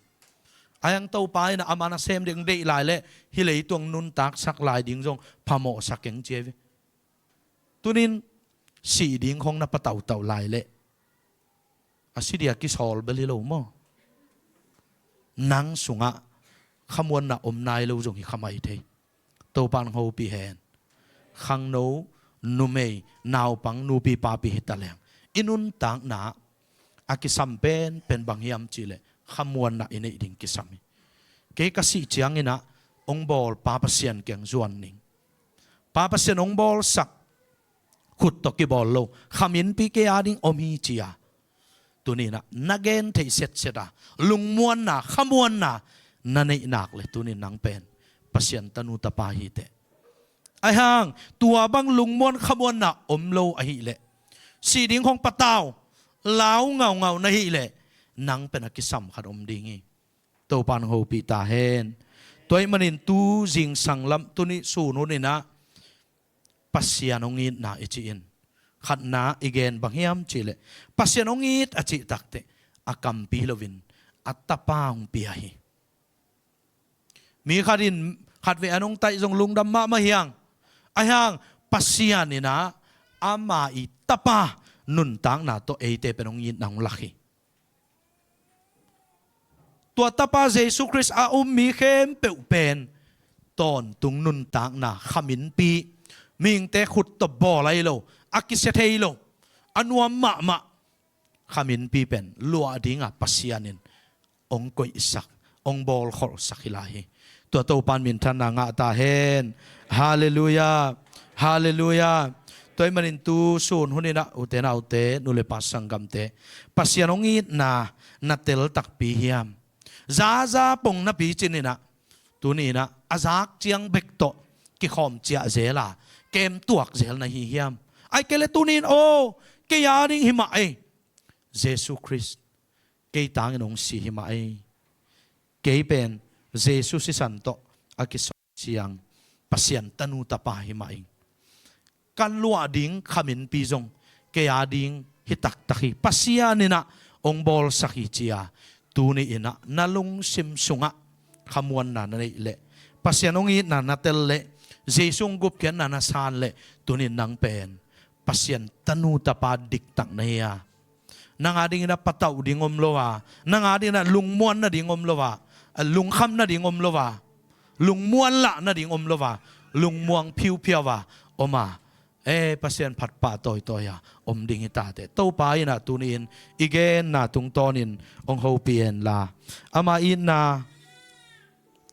Ahi hang Topa in ah a man a sem ding deih lai leh hih leitung nuntaksak lai ding zong phamawhsa keng ci hi ve. Tunin sih ding khawng na patautau lai leh, a si dia kisawl bel hi lo maw? Nang sungah khamuanna om nai lo zong hi kha mai thei. Topa in hong hopih hen. Khangno, numei, naupang, nupi papi hi ta leng, i nuntakna a kisam penpen bang hiam cih leh khamuanna i neih ding kisam hi. Kei ka sih ciangin ah hong bawl Pa Pasian kiang zuan ning. Pa Pasian hong bawlsak khut tawh kibawl lo khaminpi kei a ding om hi ci-a, tuni-in ah na gen theih setset a, lungmuanna, khamuanna na neih nak leh tuni-in nang pen Pasian tanu tapa hi teh. Ahi hang tua bang lungmuan khamuanna om lo ahih leh, sih ding khawng patau, lau ngaungau na hih leh, nang pen a kisam khat om ding hi. Topa in hong hopih ta hen. Tua ahih manin tu zingsang lam, tuni sun hun in ah Pasian hong itna i cih in, khatna i gen bang hiam cih leh, Pasian hong it a cih tak teh a kampi hi loin a tapa hong pia hi. Mi khat in khatvei an hong taih zong lungdam mahmah hi hang. Ahi hang Pasian in ah ama i tapa nuntakna tawh eite pen hong itna hong lak hi. Tua tapa Jesu Khrist a um mi khempeuh pen tawntung nuntakna, khaminpi, mihingte khut tawh bawl ahi lo, a kisia thei lo, a nuam mahmah khaminpi pen luah dinga Pasian in hong koihsak, hong bawlkholhsak hi lai hi. Tua Topan minthanna ngah ta hen. Halleluiah. Halleluiah. Tua ahih manin tu sun huninah ute naute, nu le pa sanggamte, Pasian hong itna na tel takpi hiam? Zaza pong napi cininah tuni inah a zak ciang bek tawh kikhawm ciah zel a, kem tuak zel na hi hiam? Ai kei le tuni in aw, kei a ding hi mah ei. Jesu Khrist kei tangin hong si hi mah ei. Kei pen Jesu sisan tawh a kisawng ciang Pasian tanu tapa hi mah ei. Ka luah ding khaminpi zong kei a ding hi taktak hi. Pasian inah hong bawlsak hi cia tuni inah na lungsim sungah khamuanna na neih leh, Pasian hong itna na tel leh, Jesu hong gupkhiatna na san leh, tuni in nang pen Pasian tanu tapa diktak na hi a, nang a dingin a patauh ding om lo a, nang a dingin a lungmuan nading om lo a, a lungkham nading om lo a, lungmuan lah nading om lo a, lungmuang phiuphiau a om a, e, Pasian phatpah tawitawi a om ding hi ta teh. Topa inah tuni in i genna tungtawnin hong hopih henla, ama itna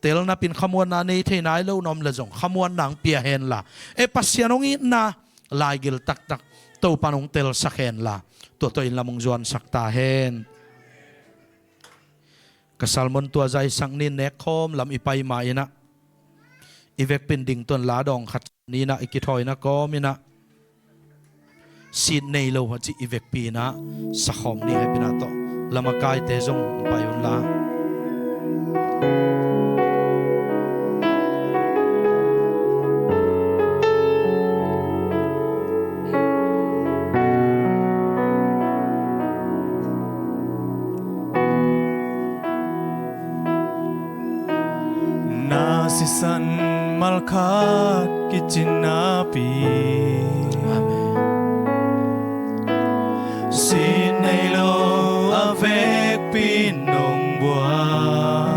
tel napin khamuanna nei thei nai lo na om le zong khamuanna hong pia henla, e, Pasian hong itna laigil taktak Topan hong telsak henla, tua tawh inn lam hong zuansak ta hen. Ka sermon tua zaisak nin nekkhawm lam i pai ma inah, i vekpi in dington la dawng khat ninah i kithawina kawm inah, sit nei lo a cih i vekpi inah sakhawm ni hepina tawh lamakaite zong pai unla. Na sisan malkhat kicing napi, amen, sit nei lo a vekpi nong buak,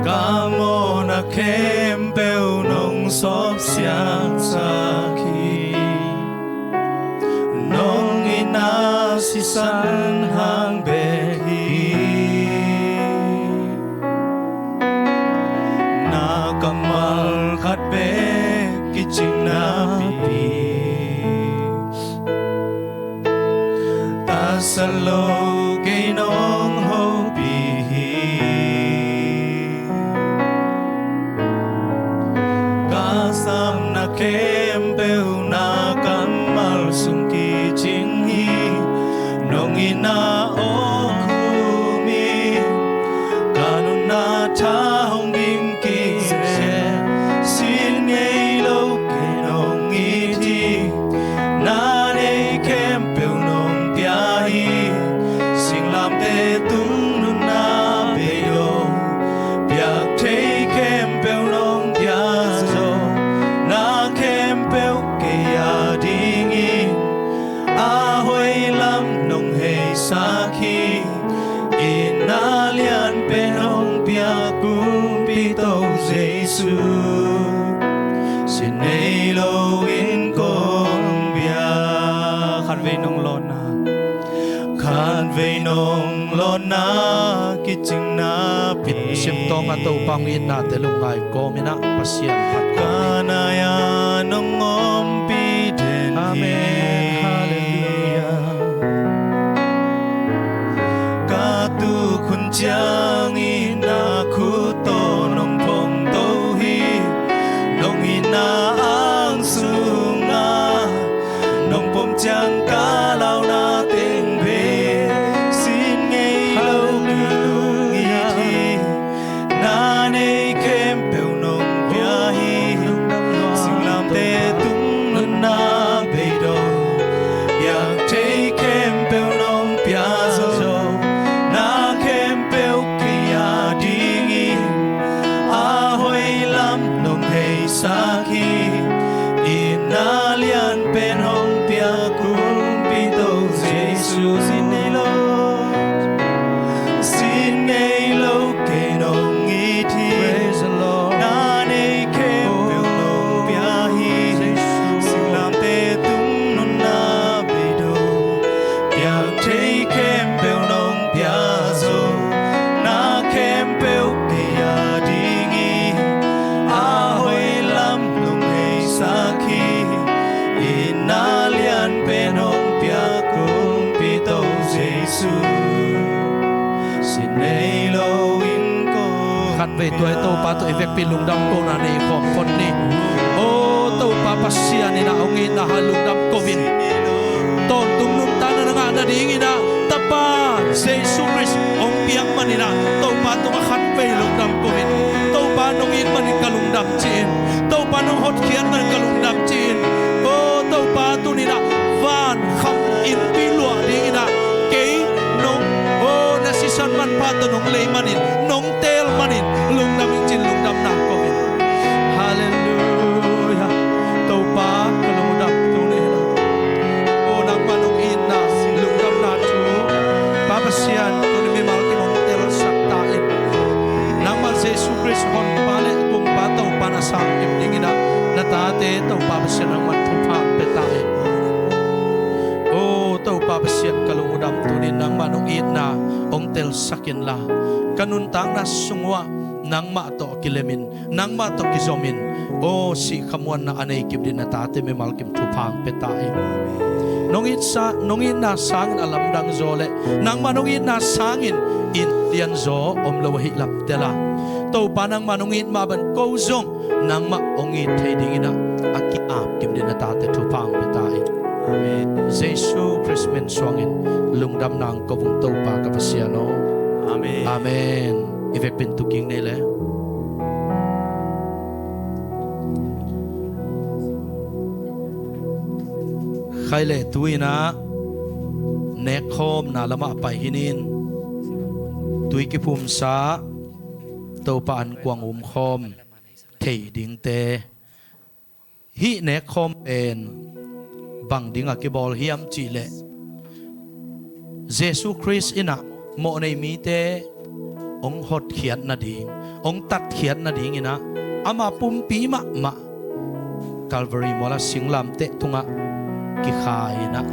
ka mawhna khempeuh nong sawp siangsak hi. Nong itna sisan hang bek hi. Na kammal khat bek kicing napi, tasat lo kei nong hopih hi. Ka samna khempeuh na kammal sung kicing hi. Nong itna awkhum in ka nunna tha hong ging kik seh. Sit ngei lo kei nong it hi. Na neih khempeuh nong pia hi. Singlamteh tung nunna bei lo, piak thei khempeuh nong pia zo. Na khempeuh kei a dingin a hoih lam nong heisak hi. Itna lianpen hong piak Kumpi Topa Jesu, sit nei lo in kong biak. Khatvei nong lawnna, khatvei nong lawnna kicing napi, sim tawng a Topa hong itnate lungngai kawm inah Pasian phat kawm. Ka nai-ah nong ompih den hi. Amen. Halleluiah. Ka tuk hun ciangin na khut tawh nong phongto hi. Nong itna ang sungah nong pom ciang ka launa teng bek sit ngei lo kei nong it hi. Na neih khempeuh nong pia hi. Singlamteh tung nunna bei lo, piak thei khempeuh nong pia zo. Na khempeuh kei a dingin a hoih lam nong heisak hi. Itna lianpen hong piak Kumpi Topa Jesu, sit nei lo, sit nei lo kei nong Vei tua i Topa tawh i vekpi lungdam kona nei khawm phot ni. O Topa Pasian in ah hong itna hang lungdam ko-in, tawntung nuntakna na ngah nadingin ah Tapa Jesu Khrist hong piak manin ah Topa tungah khatvei lungdam ko-in, Topa nong it manin ka lungdam ci-in, Topa nong hotkhiat manin ka lungdam ci-in. O Topa tuni-in ah van kham innpi luah dingin ah kei nong, o na sisan manpha tawh nong lei manin, nong teel manin lungdam ing ci-in lungdamna ko-in. Halleluiah. Topa ka lungdam tuni-in ah, o nangmah nong itna lungdamna thu Pa Pasian tuni mimal kim hong telsak ta in. Nangmah Jesu Khrist Honpa le Kumpa Topa na sangkim dingin ah na tate Topa Pasian nangmah thupha pia ta in. O Topa Pasian ka lungdam tuni-in nangmah nong itna hong telsak inla, ka nuntakna sung uah nangmah tawh kilemin, nangmah tawh kizomin, o sihkhamuanna a nei kip dingin na tate mimal kim thupha pia ta in. Nong itsa, nong itna sangin a lamdang zaw le nangmah nong itna sangin it lianzaw om lo ahih lam tel a, Topa nangmah nong it mah bangin ko zong nangmah hong it thei dingin ah a ki-ap kim dingin na tate thupha pia ta in. Amen. Jesu Khrist min suangin lungdamna hong ko ung Topa ka Pasian aw. Amen. Amen. I vekpi-in tuuking nei le. Khai le tu-in ah nekkhawmna lamah pai hi-in, tui kiphumsa Topa ankuang umkhawm thei dingte. Hih nekkhawm pen bang dingah kibawl hiam cih leh, Jesu Khrist in ah mawhnei mite hong hotkhiat nading, hong tatkhiat nadingin ah ama pumpi mahmah Calvary mualah singlamteh tungah kikhai-in ah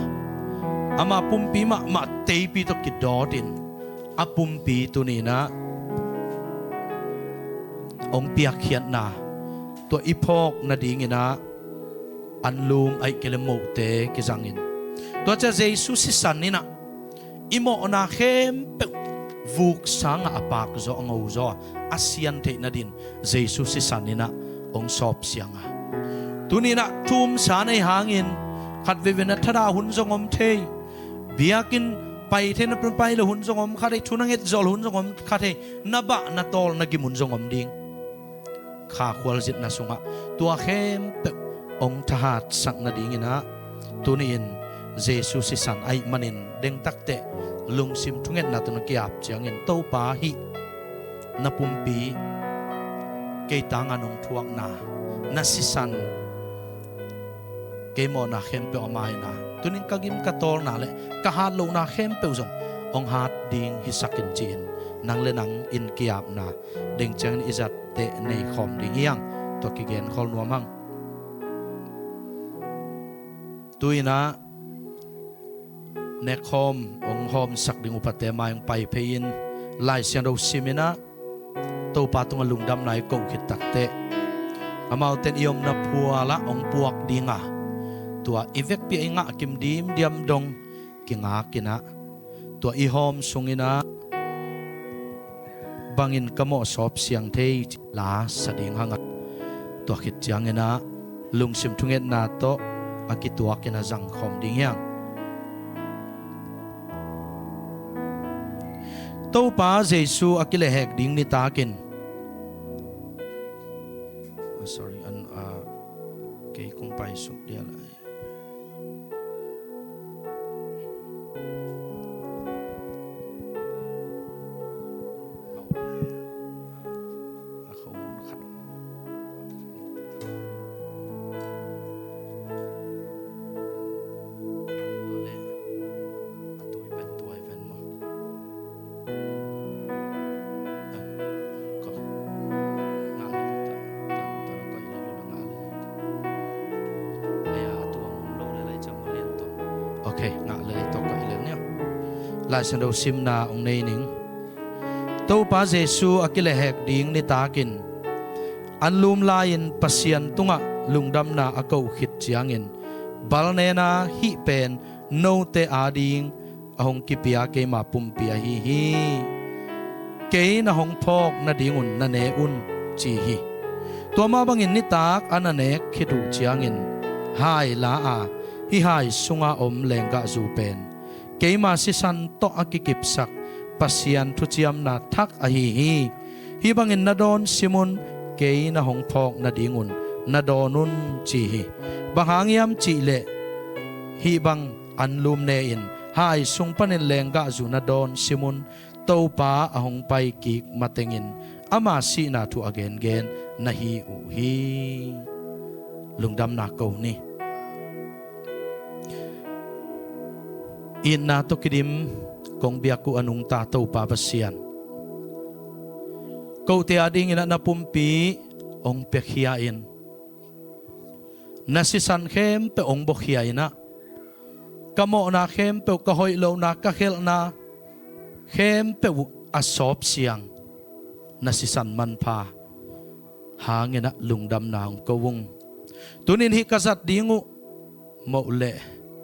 ama pumpi mahmah teipi tawh kidawtin a pumpi tuni-in ah hong piakkhiatna, tua i phawk nadingin ah anlum ahih kei leh mohte kizangin, tua ciang Jesu sisan in ah i mawhna khempeuh vuk sangah a pakzaw, a ngozaw a, a sian theih nadingin Jesu sisan in ah hong sawpsiang a. Tuni-in ah thu umsa na hih hangin khat veivei na thadah hun zong om thei. Biakinn pai thei, na pai lo hun zong om kha thei, thu na ngetzawl hun zong om kha thei, na bah na tawl na gim hun zong om ding. Kha khualzinna sungah tua khempeuh hong thahatsak nadingin ah tuni-in Jesu sisan ahih manin dengtakteh lungsim thungetna tawh na ki-ap ciangin, Topa, hih na pumpi kei tangah nong thuakna, na sisan, kei mawhna khempeuh a mai-in ah tuni-in ka gim ka tawlna le ka hatlohna khempeuh zong hong hat ding hisak in ci-in nang le nang in ki-apna deng ciangin i zatteh nei khawm ding hi hang. Tua kigen khol nuam hang. Tu-in ah nekkhawm hong hawmsak ding upate mai hong pai phei-in Lai Siangtho sim-in ah Topa tungah lungdamna i koh khit takteh, amaute in i omna phualah hong puak ding a, tua i vekpi-a i ngah kim dimdiam dong kingak in ah, tua i hawm sungin ah bangin ka mawh sawpsiang thei ci-in la sa ding hang a, tua khit ciangin ah lungsim thungetna tawh a kituakin a zangkhawm ding hi hang. Topa Jesu a kilehhek ding nitakin, oh, sorry, an, ah, kei kong paisuk dia lai. Ok, ngah le tua koih le nia. Lai Siangtho simna hong nei ning. Topa Jesu a kilehhek ding nitakin anlum lai-in Pasian tungah lungdamna a koh khit ciangin, balnena hih pen note ading a hong kipia keima pumpi ahi hi. kei na hong phawk nadingun na ne un, ci hi. Tua mah bangin nitak a na nek khit uh ciangin hai la a, hih hai sunga om lenggahzu pen keima sisan tawh a kikipsak Pasian thuciamna thak ahi hi. Hih bangin na dawn sim un, kei na hong phawk nadingun na dawn un, ci hi. Bang hang hiam cih leh hih bang anlum ne-in hai sung panin lenggahzu na dawn sim un, Topa a hong pai kik matengin ama sihna thu a gengen na hi uh hi. Lungdamna ko ni. Itna tawh kidim kong biak uh a nungta Topa Pasian, kote adingin ah na pumpi hong piakhia in, na sisan khempeuh hong buakhia in ah, ka mawhna khempeuh, ka hoih lohna, ka khelhna khempeuh uh a sawpsiang na sisan manpha hangin ah lungdamna hong ko ung. Tunin hih ka zat ding uh moh le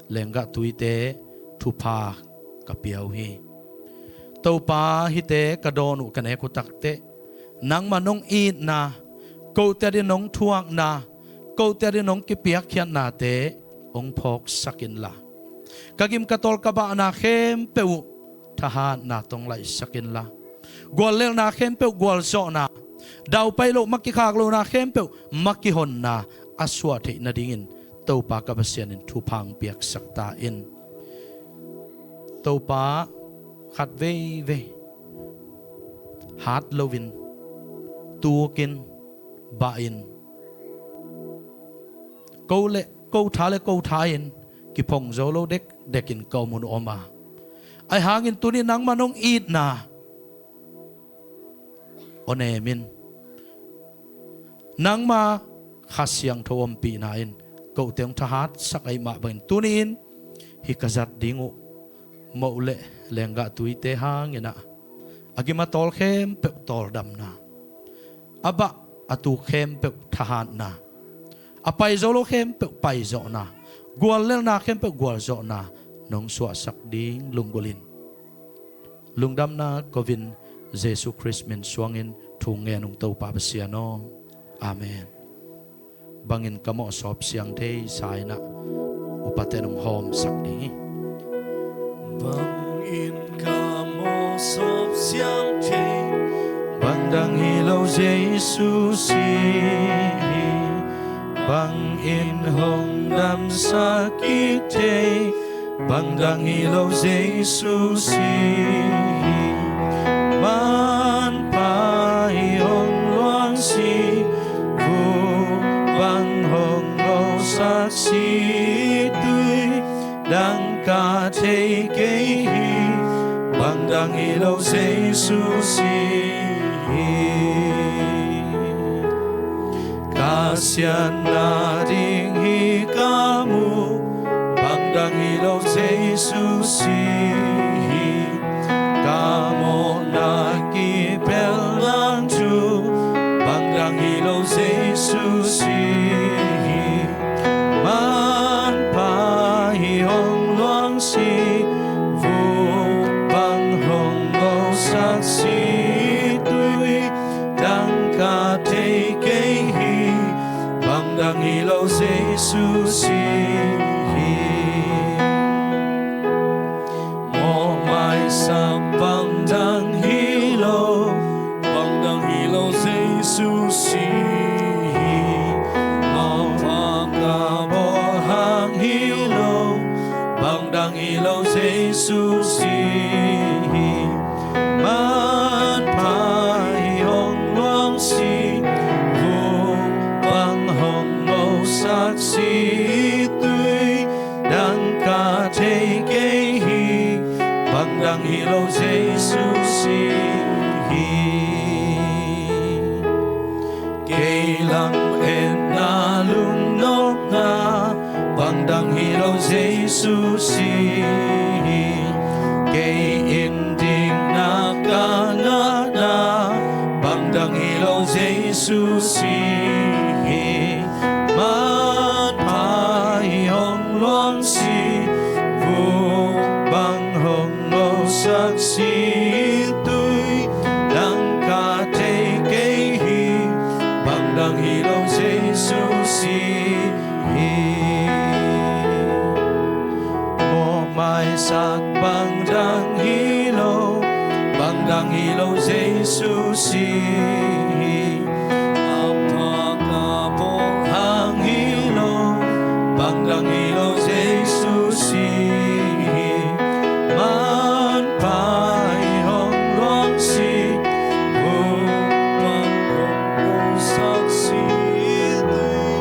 lenggah tuite thupha ka pia uh hi. Topa, hihte ka dawn uh ka nek uh takteh nangmah nong itna, kote adingin nong thuakna, kote adingin nong kipiakkhiatnate hong phawksak inla, ka gim ka tawl ka bahna khempeuh uh thahatna tawh hong laihsak inla, guallelhna khempeuh gualzawhna, daupai loh, ma kikhak lohna khempeuh ma kihonna a suah theih nadingin Topa ka Pasian in thupha hong piaksak ta in. Topa, khat veivei hat loin, tukin, bahin, ko le ko tha le ko tha in kiphong zo lo dekdekin ka om un om a, ahi hangin tuni nangmah nong itna aw nem in, nangma Kha Siangtho ompihna in kote hong thahatsak ahih mah bangin tuni-in hih ka zat ding uh moh le lenggah tuite hangin ah a gim a tawl khempeuh tawldamna, a bah a tuk khempeuh thahatna, a pai zo lo khempeuh paizawhna, guallelhna khempeuh gualzawhna nong suahsak ding lunggulh in. Lungdamna ko-in Jesu Khrist min suangin thu ngen ung Topa Pasian aw. Amen. Bangin ka mawh sawpsiang thei sa in ah upate nong hawmsak ding hi. Bangin ka mawh sawpsiang thei, bang dang hi lo Jesu si hi. Bangin hong damsak kik thei, bang dang hi lo Jesu si hi. Manpha hi hong luang si, vuk bang hong ngosak si, tui dang ka thei kei hi, bang dang hi lo Jesu si hi. Ka siatna ding hi ka muh, bang dang hi lo Jesu si hi. Ka mawhna kipelh nang thu, bang dang hi lo Jesu si hi. Manpha hi hong luang si, vuk bang hong ngosak si, tui dang ka thei kei hi, bang dang hi lo Jesu si hi. Mawh maisap bang dang hi lo, bang dang hi lo Jesu si hi. Mawhmawh ka bawl hang hi lo, bang dang hi lo Jesu si hi. Manpha hi hong luang si, vuk bang hong ngosak si, tui dang ka thei kei hi, bang dang hi lo Jesu si hi. Kei lametna lungnopna, bang dang hi lo Jesu si hi. Kei in dikna ka ngahna, bang dang hi lo Jesu si hi. Manpha hi hong luang si, vuk bang hong ngosak si, tui sak bang dang hi lo, bang dang hi lo Jesu si hi. A phak a pawng hang hi lo, bang dang hi lo Jesu si hi. Manpha i hong luang si, hong pan hong luang sak si, tui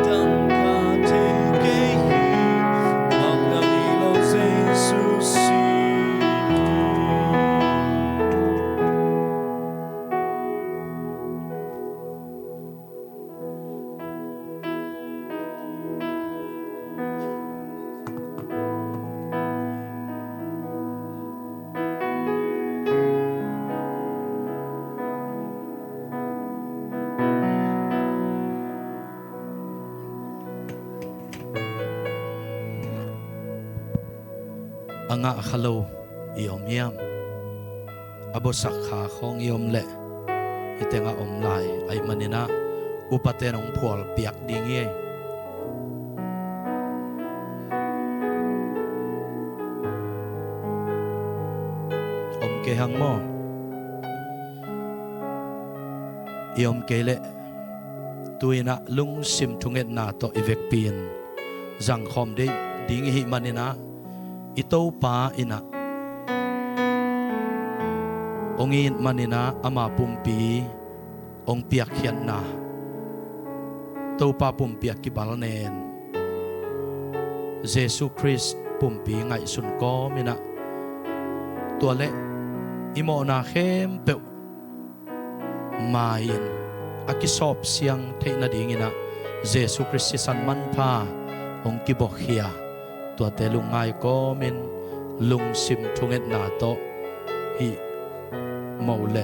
tang ka thei kei hi. Bang dang hi lo Jesu si. A ngah kha lo i om hiam? A buasak kha khawng i om leh, hih tengah om lai ahih maninah upate nong phual piak ding hi. Om kei hang maw? I om kei leh, tu-inah lungsim thungetna tawh i vekpi in zangkhawm ding i hih maninah, i Topa inah hong it maninah ama pumpi hong piakkhiatna, Topa pumpi a kibalnen Jesu Khrist pumpi ngaihsun kawm inah, tua leh i mawhna khempeuh mai-in a kisawpsiang theih nadinginah Jesu Khrist sisan manpha hong kibawkkhia, tuate lungngai kawmin lungsim thungetna tawh hih moh le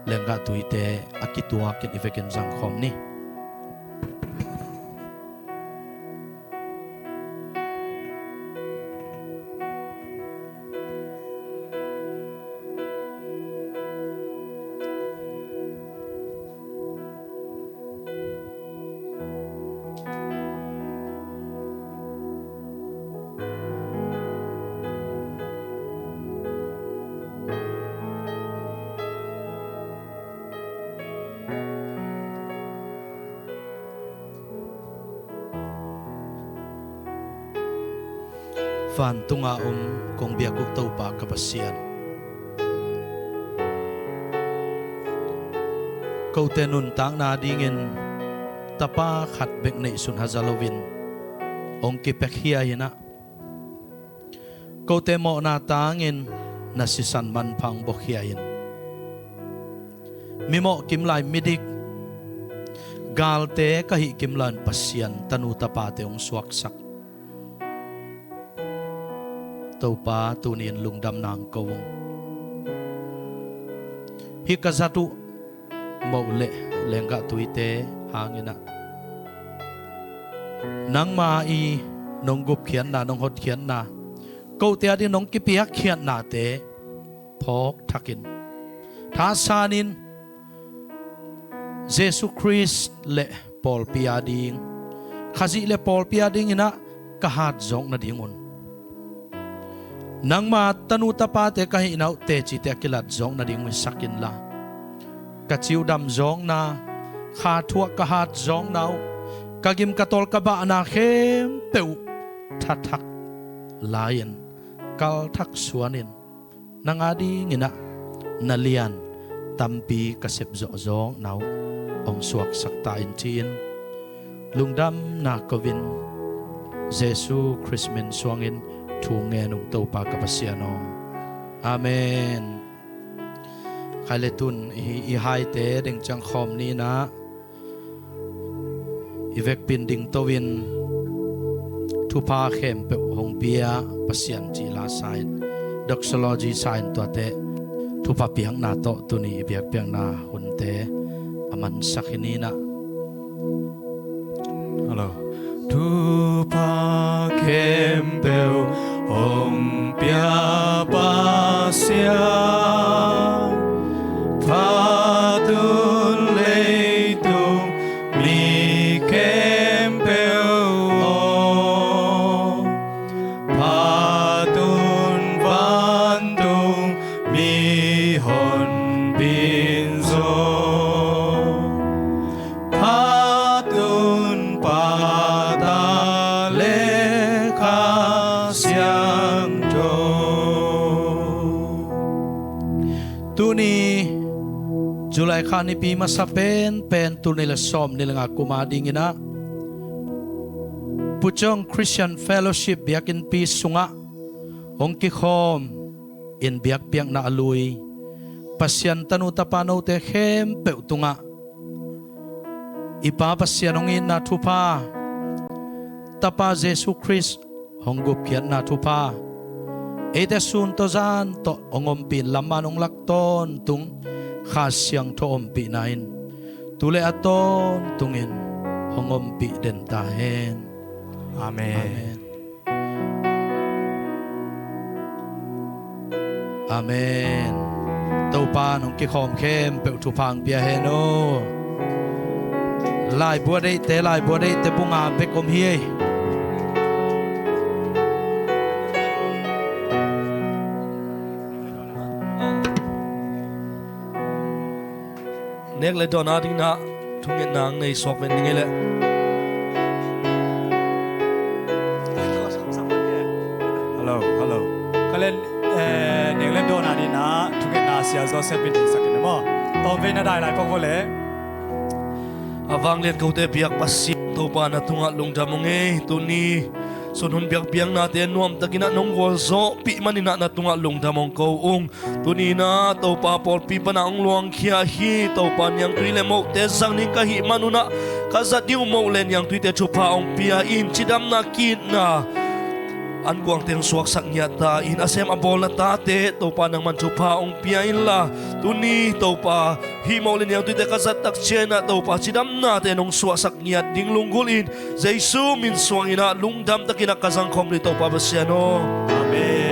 lenggah tuite a kituakin i vekin zangkhawm ni. Vantunga om kong biak uh Topa ka Pasian, kote nuntakna dingin tapa khat bek neihsun haza loin hong kipiakhia inah, kote mawhna tangin na sisan manpha hong bawkkhia in, mimawh kimlai midik, galte ka hih kimlai un Pasian tanu tapate hong suaksak Topa tuni-in lungdamna hong ko ung. Hih ka zat uh moh le lenggah tuite hanginah nangma i nong gupkhiatna, nong hotkhiatna, kote ading nong kipiakkhiatnate phawkthakin, thasanin Jesu Khrist le pawlpi ading, Khazih le pawlpi adinginah ka hatzawk nadingun, nangma tanu tapate ka hihna uh tecite a kilatzawk nading uh hisak inla, ka ciuhdam zawkna, kha thuah ka hatzawkna uh, ka gim ka tawl ka bahna khempeuh uh thathak lai-in, kalthak suanin, nang adinginah na lian tampi ka sep zawhzawkna uh hong suaksak ta in ci-in lungdamna ko-in Jesu Khrist min suangin thu ngen ung Topa ka Pasian aw. Amen. Khai le tun i, i haite ding ciang khawm ni-inah i vekpi in dingto-in thupha khempeuh hong pia Pasian cih la sa-in, doxology sa-in tuate thupha piakna tawh tuni i biakpiakna hunte a mansak hi ni-inah. Hello. Thupha khempeuh hong pia Pasian, phat un leitung mi khempeuh aw, phat Kha nipi masa penpen, tul nih le sawm nih le nga kum a dinginah Puchong Christian Fellowship biakinnpi sungah hong kikhawm in biakpiakna a lui Pasian tanu tapa note khempeuh tungah i Pa Pasian hong itna thupha, Tapa Jesu Khrist hong gupkhiatna thupha, eite sun tawh zan tawh hong ompih in lamman hong lak tawntung Kha Siangtho ompihna in tu le a tawntungin hong ompih den ta hen. Amen. Amen. Amen. Topa in hong kikhawm khempeuh thupha hong pia hen aw. Laibu a deihte, laibu a deihte bung a bek om hi ei. Nek le dawn a dingin ah thungetna hong nei suak ven ding ei leh. Hello, hello. Ka len, eh, nek le dawn a dingin ah thungetna Sia Joseph in nei sak in maw. Tawm vei na dai lai kong vo le. A vanglian kote biak Pasian Topa na tungah lungdam ung ei. Tuni sun hun biakpiaknate nuamtakin ah nong gualzawhpih manin ah na tungah lungdam hong ko ung. Tuni in ah Topa pawlpi panah hong luangkhia hi. Topa niangtui le mohte zang ding ka hih manun ah ka zat ding uh moh le niangtuite thupha hong pia in, cidamna ki-itna ankuangte hong suaksak ngiat ta in, a sem a bawlna tate Topa nangman thupha hong pia inla, tuni Topa hih moh le niangtuite ka zat tak ciangin ah Topa cidamnate nong suahsak ngiat ding lunggulh in, Jesu min suangin ah lungdam takin ah ka zangkhawm ni Topa Pasian aw. Amen.